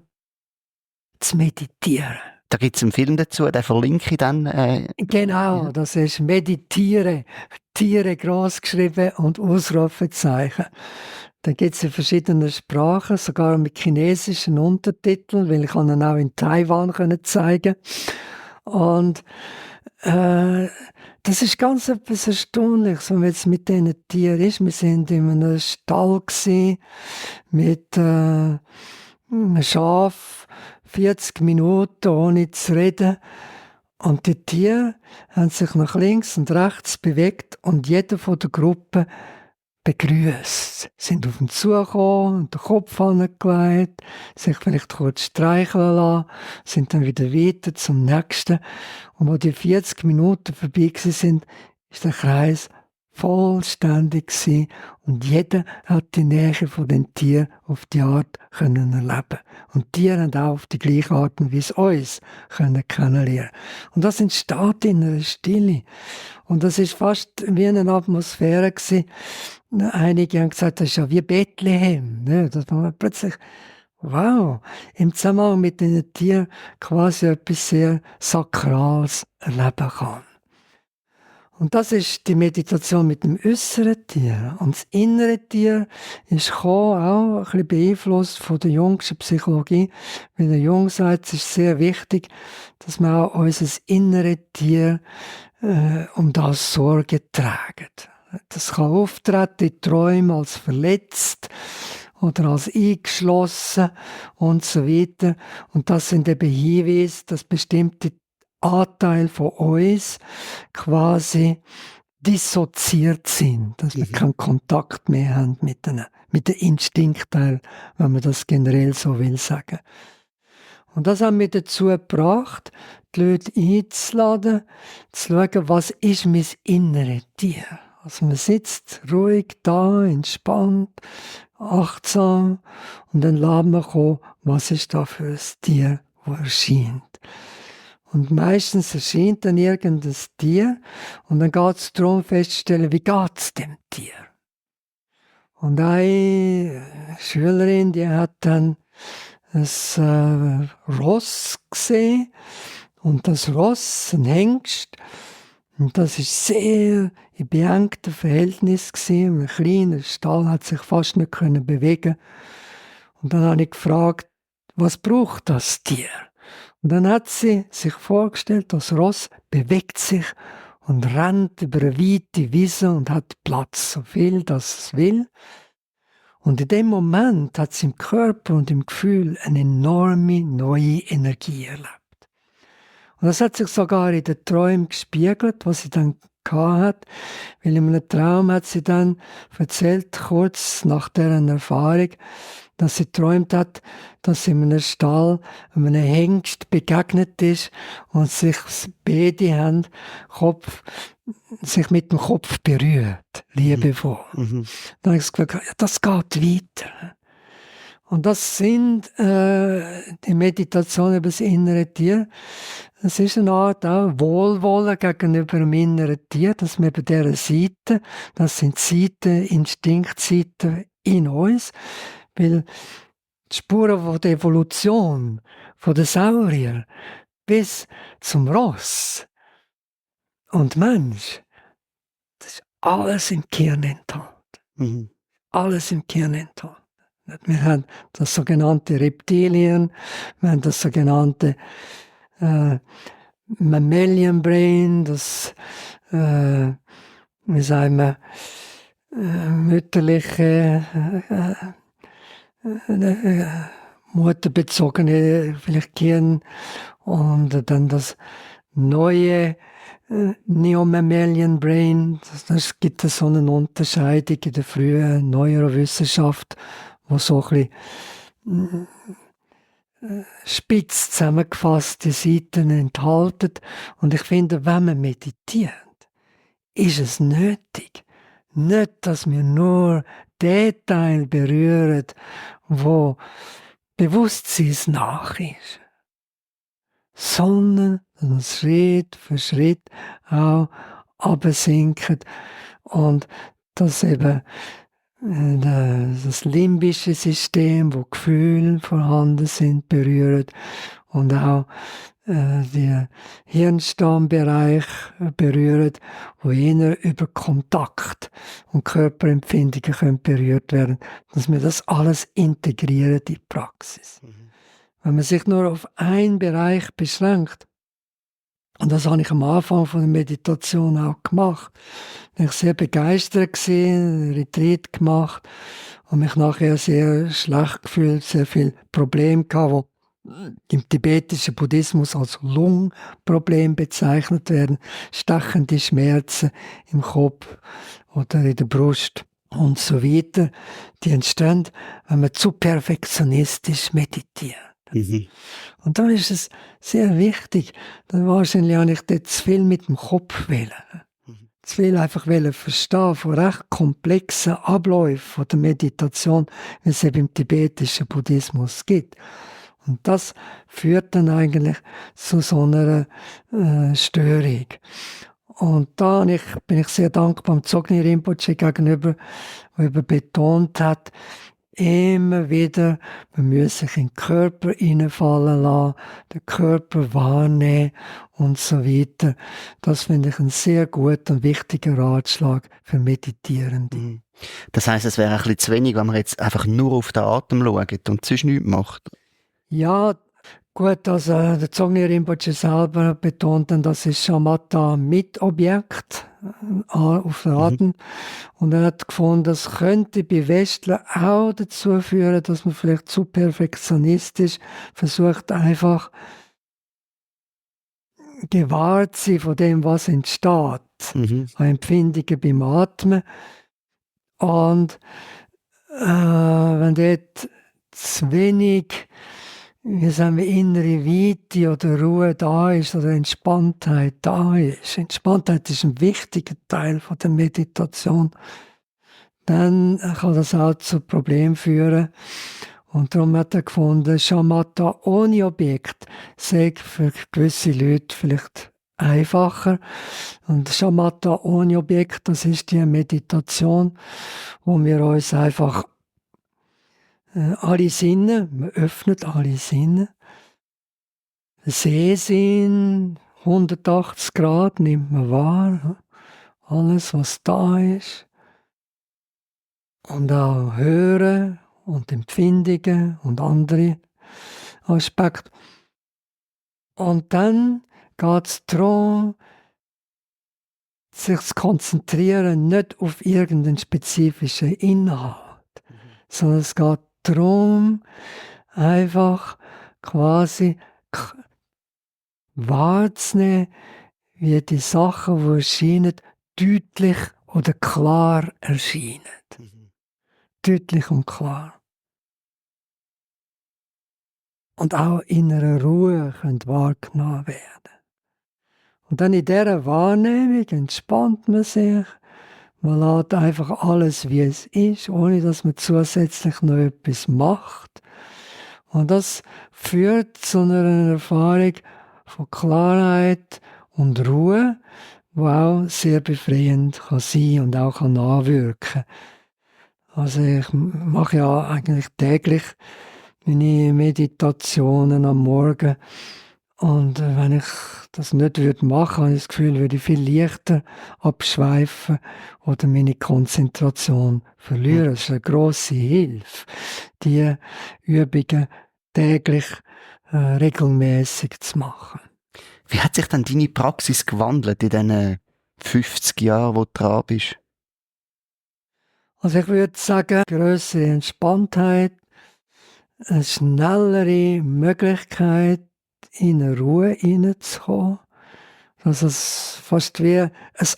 B: zu meditieren.
A: Da gibt es einen Film dazu, den verlinke ich dann.
B: Genau, ja. Das ist «Meditiere», Tiere gross geschrieben und Ausrufezeichen. Da gibt es in verschiedenen Sprachen, sogar mit chinesischen Untertiteln, weil ich ihn auch in Taiwan zeigen. Und Das ist ganz etwas Erstaunliches, wenn man jetzt mit diesen Tieren ist. Wir sind in einem Stall gewesen, mit einem Schaf, 40 Minuten ohne zu reden. Und die Tiere haben sich nach links und rechts bewegt und jeder von der Gruppe begrüßt. Sind auf ihn zugekommen und den Kopf angelegt, sich vielleicht kurz streicheln lassen, sind dann wieder weiter zum nächsten. Und als die 40 Minuten vorbei sind, ist der Kreis vollständig gewesen und jeder hat die Nähe von den Tieren auf die Art können erleben. Und die Tiere haben auch auf die gleiche Art und Weise uns können kennenlernen. Und das entsteht in einer Stille. Und das ist fast wie eine Atmosphäre gewesen. Einige haben gesagt, das ist ja wie Bethlehem. Ne? Das war plötzlich, wow, im Zusammenhang mit den Tieren quasi etwas sehr Sakrales erleben kann. Und das ist die Meditation mit dem äußeren Tier. Und das innere Tier ist auch ein bisschen beeinflusst von der jüngsten Psychologie. Weil der Jung sagt, es ist sehr wichtig, dass wir auch unser innere Tier um das Sorge tragen. Das kann auftreten in Träumen als verletzt oder als eingeschlossen und so weiter. Und das sind eben Hinweise, dass bestimmte Anteile von uns quasi dissoziiert sind, dass wir keinen Kontakt mehr haben mit den Instinktteil, wenn man das generell so will sagen. Und das haben wir dazu gebracht, die Leute einzuladen, zu schauen, was ist mein inneres Tier. Also man sitzt ruhig da, entspannt, achtsam und dann lässt man kommen, was ist da für ein Tier, das erscheint. Und meistens erscheint dann irgendein Tier und dann geht es darum festzustellen, wie geht es dem Tier. Und eine Schülerin, die hat dann ein Ross gesehen und das Ross, ein Hengst, und das ist sehr in beengtem Verhältnis gewesen. Ein kleiner Stall hat sich fast nicht bewegen. Und dann habe ich gefragt, was braucht das Tier? Und dann hat sie sich vorgestellt, das Ross bewegt sich und rennt über eine weite Wiese und hat Platz, so viel das es will. Und in dem Moment hat sie im Körper und im Gefühl eine enorme neue Energie erlebt. Und das hat sich sogar in den Träumen gespiegelt, was sie dann hatte. Weil in einem Traum hat sie dann erzählt, kurz nach deren Erfahrung, dass sie geträumt hat, dass sie in einem Stall einem Hengst begegnet ist und sich beide haben sich mit dem Kopf berührt, liebevoll. Dann habe ich gesagt, das geht weiter. Und das sind die Meditationen über das innere Tier. Das ist eine Art auch Wohlwollen gegenüber dem inneren Tier, dass wir bei dieser Seite, das sind Seiten, Instinktseiten in uns, weil die Spuren von der Evolution, von den Saurier bis zum Ross und Mensch, das ist alles im Kern enthalten. Alles im Kern enthalten. Wir haben das sogenannte Reptilien, wir haben das sogenannte Mammalian Brain, das, wie sagen wir, mütterliche, mutterbezogene vielleicht Gehirn und dann das neue Neomammalian Brain. Das gibt so eine Unterscheidung in der frühen Neurowissenschaft, wo so ein bisschen spitz zusammengefasste Seiten enthalten. Und ich finde, wenn man meditiert, ist es nötig, nicht, dass wir nur den Teil berühren, wo bewusstseinsnah ist, sondern dass wir Schritt für Schritt auch absinken und dass eben das limbische System, wo Gefühle vorhanden sind, berührt und auch der Hirnstammbereich berührt, wo eher über Kontakt und Körperempfindungen können berührt werden, dass wir das alles integrieren in die Praxis. Wenn man sich nur auf einen Bereich beschränkt Und das habe ich am Anfang von der Meditation auch gemacht. Ich war sehr begeistert, einen Retreat gemacht und mich nachher sehr schlecht gefühlt, sehr viele Probleme gehabt, die im tibetischen Buddhismus als Lungenproblem bezeichnet werden. Stechende Schmerzen im Kopf oder in der Brust und so weiter. Die entstehen, wenn man zu perfektionistisch meditiert.
A: Mhm.
B: Und dann ist es sehr wichtig, dann wahrscheinlich habe ich dort zu viel mit dem Kopf wählen. Zu viel einfach verstehen von recht komplexen Abläufen der Meditation, wie es eben im tibetischen Buddhismus gibt. Und das führt dann eigentlich zu so einer Störung. Und da bin ich sehr dankbar dem Dzogchen Rinpoche gegenüber, der eben betont hat, immer wieder, man muss sich in den Körper hineinfallen lassen, den Körper wahrnehmen und so weiter. Das finde ich einen sehr guten und wichtigen Ratschlag für Meditierende.
A: Das heisst, es wäre ein bisschen zu wenig, wenn man jetzt einfach nur auf den Atem schaut und sonst nichts macht.
B: Ja, gut, also der Dzogchen Rinpoche selber betont dann, das ist Shamatha mit Objekt auf den Atem. Und er hat gefunden, das könnte bei Westlern auch dazu führen, dass man vielleicht zu perfektionistisch versucht, einfach gewahrt zu sein von dem, was entsteht. An Empfindungen beim Atmen. Und wenn dort zu wenig, wie sagen wir, innere Weite oder Ruhe da ist oder Entspanntheit da ist. Entspanntheit ist ein wichtiger Teil von der Meditation. Dann kann das auch zu Problemen führen. Und darum hat er gefunden, Shamatha ohne Objekt sei für gewisse Leute vielleicht einfacher. Und Shamatha ohne Objekt, das ist die Meditation, wo wir uns einfach alle Sinne, man öffnet alle Sinne. Sehsinn, 180 Grad nimmt man wahr. Alles, was da ist. Und auch Hören und Empfindungen und andere Aspekte. Und dann geht es darum, sich zu konzentrieren, nicht auf irgendeinen spezifischen Inhalt, sondern es geht darum, einfach quasi wahrzunehmen, wie die Sachen, die erscheinen, deutlich oder klar erscheinen. Deutlich und klar. Und auch in einer Ruhe können wahrgenommen werden. Und dann in dieser Wahrnehmung entspannt man sich. Man lässt einfach alles, wie es ist, ohne dass man zusätzlich noch etwas macht. Und das führt zu einer Erfahrung von Klarheit und Ruhe, die auch sehr befreiend kann sein und auch kann nachwirken. Also ich mache ja eigentlich täglich meine Meditationen am Morgen. Und wenn ich das nicht machen würde, habe ich das Gefühl, würde ich viel leichter abschweifen oder meine Konzentration verlieren. Das ist eine grosse Hilfe, die Übungen täglich regelmäßig zu machen.
A: Wie hat sich dann deine Praxis gewandelt in diesen 50 Jahren, wo du dran bist?
B: Also ich würde sagen, grössere Entspanntheit, eine schnellere Möglichkeit, in eine Ruhe hineinzukommen, dass es fast wie ein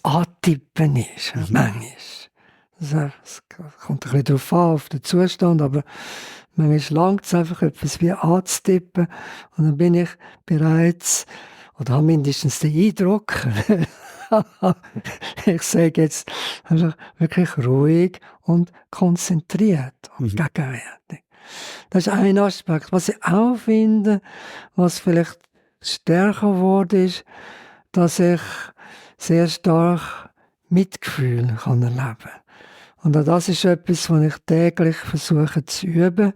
B: Antippen ist, manchmal. Es kommt ein bisschen darauf an, auf den Zustand, aber manchmal langt es einfach, etwas wie anzutippen und dann bin ich bereits, oder habe mindestens den Eindruck, ich sage jetzt einfach wirklich ruhig und konzentriert und gegenwärtig. Das ist ein Aspekt. Was ich auch finde, was vielleicht stärker geworden ist, dass ich sehr stark Mitgefühl kann erleben kann. Und auch das ist etwas, was ich täglich versuche zu üben.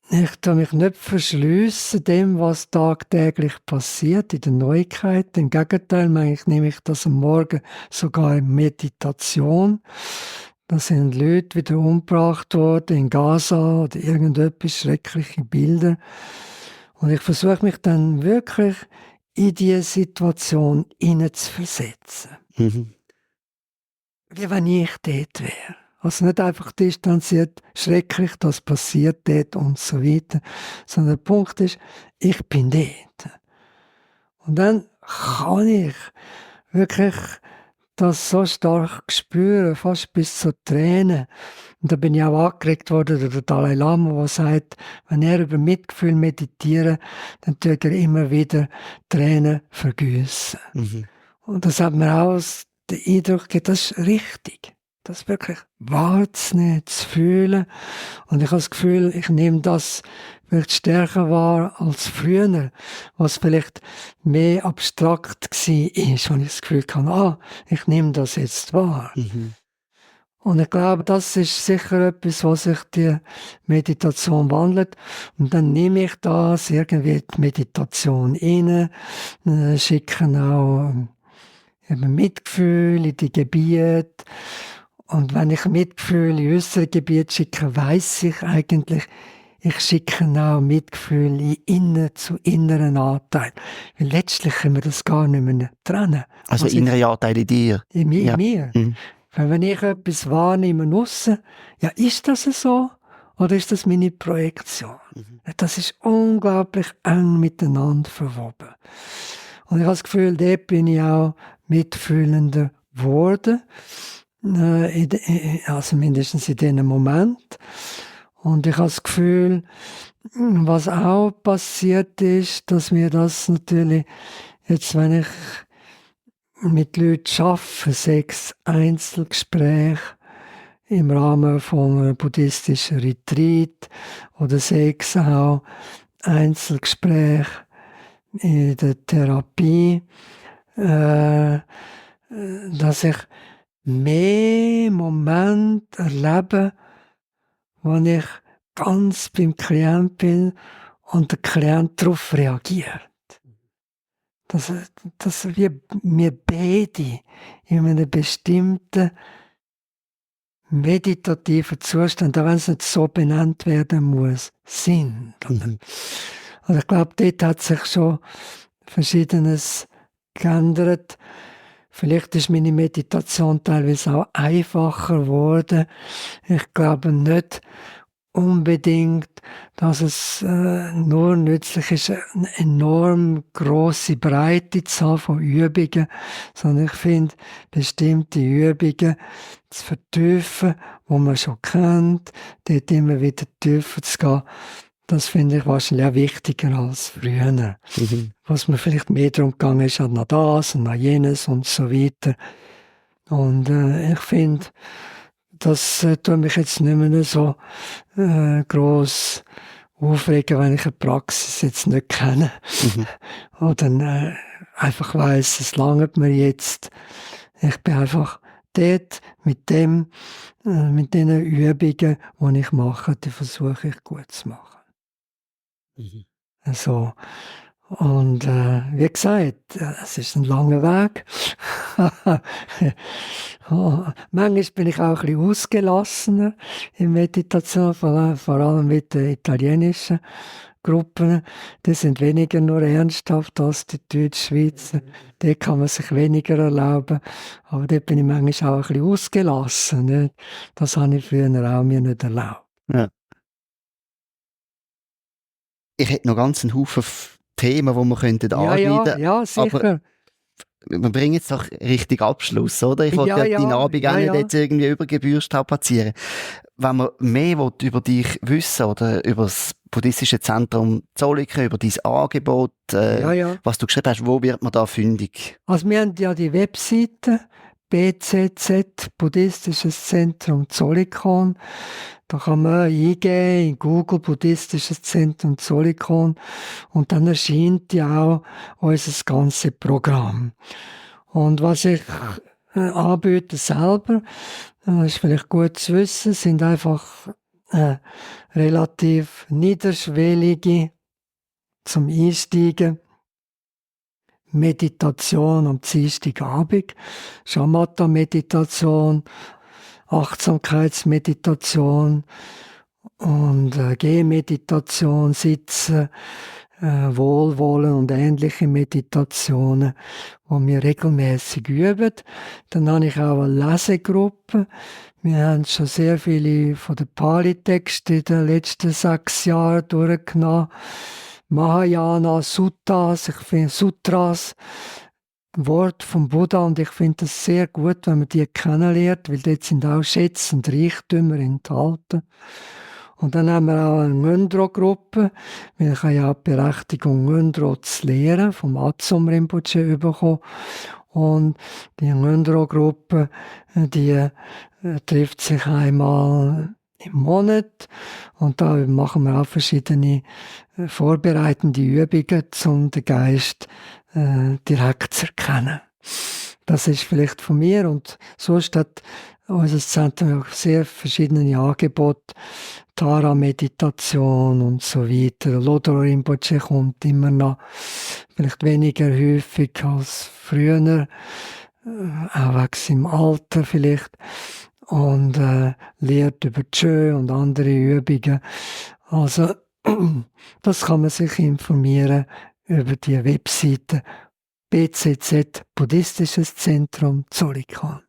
B: Ich tue mich nicht verschliessen dem, was tagtäglich passiert, in den Neuigkeiten. Im Gegenteil, nehme ich das am Morgen sogar in Meditation. Da sind Leute wieder umgebracht worden in Gaza oder irgendetwas, schreckliche Bilder. Und ich versuche mich dann wirklich in diese Situation hineinzuversetzen.
A: Mhm.
B: Wie wenn ich dort wäre. Also nicht einfach distanziert, schrecklich, das passiert dort und so weiter, sondern der Punkt ist, ich bin dort. Und dann kann ich wirklich das so stark spüren, fast bis zu Tränen. Und da bin ich auch angeregt worden durch den Dalai Lama, der sagt, wenn er über Mitgefühl meditiert, dann tut er immer wieder Tränen vergießen.
A: Mhm.
B: Und das hat mir auch den Eindruck gegeben, das ist richtig. Das wirklich wahrzunehmen, zu fühlen. Und ich habe das Gefühl, ich nehme das vielleicht stärker wahr als früher, was vielleicht mehr abstrakt war, wenn ich das Gefühl hatte, ich nehme das jetzt wahr.
A: Mhm.
B: Und ich glaube, das ist sicher etwas, was sich die Meditation wandelt. Und dann nehme ich das irgendwie die Meditation rein, schicke auch eben Mitgefühl in die Gebiete. Und wenn ich Mitgefühl in unsere Gebiete schicke, weiss ich eigentlich, ich schicke auch Mitgefühl zu inneren Anteilen. Weil letztlich können wir das gar nicht mehr trennen.
A: Also innere Anteile in dir.
B: In
A: Ja.
B: mir.
A: Mhm.
B: Weil wenn ich etwas wahrnehme aussen, ja, ist das so? Oder ist das meine Projektion?
A: Mhm.
B: Das ist unglaublich eng miteinander verwoben. Und ich habe das Gefühl, dort bin ich auch mitfühlender geworden. Also mindestens in diesem Moment. Und ich habe das Gefühl, was auch passiert ist, dass mir das natürlich jetzt, wenn ich mit Leuten arbeite, 6 Einzelgespräche im Rahmen von einem buddhistischen Retreat oder 6 auch Einzelgespräche in der Therapie, dass ich mehr Momente erlebe, wo ich ganz beim Klient bin und der Klient darauf reagiert. Dass wir beide in einem bestimmten meditativen Zustand, auch wenn es nicht so benannt werden muss, sind.
A: Mhm.
B: Und ich glaube, dort hat sich schon Verschiedenes geändert. Vielleicht ist meine Meditation teilweise auch einfacher geworden. Ich glaube nicht unbedingt, dass es nur nützlich ist, eine enorm grosse Breite zu haben von Übungen, sondern ich finde, bestimmte Übungen zu vertiefen, die man schon kennt, dort immer wieder tiefer zu gehen, das finde ich wahrscheinlich auch wichtiger als früher.
A: Mhm.
B: Was mir vielleicht mehr darum gegangen ist, nach das und nach jenes und so weiter. Und ich finde, das tut mich jetzt nicht mehr so gross aufregen, wenn ich eine Praxis jetzt nicht kenne.
A: Mhm.
B: Oder einfach weiss, es langt mir jetzt. Ich bin einfach dort mit diesen Übungen, die ich mache, die versuche ich gut zu machen.
A: Mhm.
B: Also, und wie gesagt, es ist ein langer Weg. Manchmal bin ich auch ein bisschen ausgelassener in Meditation, vor allem mit den italienischen Gruppen. Die sind weniger nur ernsthaft als die Deutschschweizer. Dort kann man sich weniger erlauben. Aber dort bin ich manchmal auch ein bisschen ausgelassen. Nicht? Das habe ich früher auch mir nicht erlaubt.
A: Ja. Ich hätte noch ganz einen Haufen Themen, die wir könnten anschneiden.
B: Ja, sicher.
A: Aber wir bringen jetzt doch richtig Abschluss, oder? Ich wollte deinen Abend auch nicht jetzt irgendwie über Gebühr strapazieren. Wenn man mehr über dich wissen oder über das buddhistische Zentrum Zolliken, über dein Angebot, was du geschrieben hast, wo wird man da fündig?
B: Also wir haben ja die Webseite BZZ, Buddhistisches Zentrum Zollikon. Da kann man eingeben in Google Buddhistisches Zentrum Zollikon und dann erscheint ja auch unser ganzes Programm. Und was ich anbiete selber, ist vielleicht gut zu wissen, sind einfach relativ niederschwellige zum Einsteigen Meditation am Dienstagabend, Shamatha-Meditation, Achtsamkeitsmeditation und Gehmeditation, Sitzen, Wohlwollen und ähnliche Meditationen, die wir regelmäßig üben. Dann habe ich auch eine Lesegruppe. Wir haben schon sehr viele von den Pali-Texten in den letzten 6 Jahren durchgenommen. Mahayana Suttas, ich finde Sutras, Wort vom Buddha, und ich finde es sehr gut, wenn man die kennenlernt, weil dort sind auch Schätze und Reichtümer enthalten. Und dann haben wir auch eine Ngöndro-Gruppe, weil ich habe ja auch die Berechtigung, Ngöndro zu lehren, vom Atsum Rinpoche bekommen. Und die Ngöndro-Gruppe, die trifft sich einmal im Monat, und da machen wir auch verschiedene vorbereitende Übungen, um den Geist direkt zu erkennen. Das ist vielleicht von mir, und sonst hat unser Zentrum auch sehr verschiedene Angebote, Tara-Meditation und so weiter. Lodro Rinpoche kommt immer noch, vielleicht weniger häufig als früher, auch wegen im Alter vielleicht, und lehrt über Tschö und andere Übungen. Also das kann man sich informieren über die Webseite BZZ Buddhistisches Zentrum Zollikoon.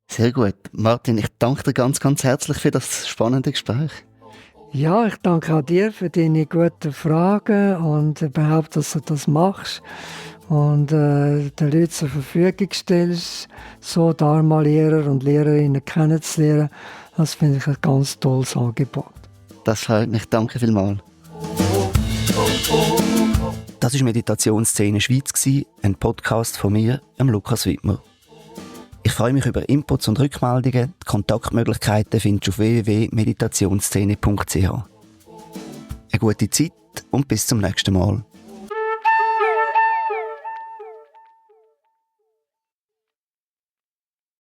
A: Sehr gut. Martin, ich danke dir ganz, ganz herzlich für das spannende Gespräch.
B: Ja, ich danke auch dir für deine guten Fragen und überhaupt, dass du das machst und den Leuten zur Verfügung stellst, so Dharma-Lehrer und Lehrerinnen kennenzulernen. Das finde ich ein ganz tolles Angebot.
A: Das freut mich. Danke vielmals. Das war Meditationsszene Schweiz, ein Podcast von mir, Lukas Wittmer. Ich freue mich über Inputs und Rückmeldungen. Die Kontaktmöglichkeiten findest du auf www.meditationsszene.ch. Eine gute Zeit und bis zum nächsten Mal.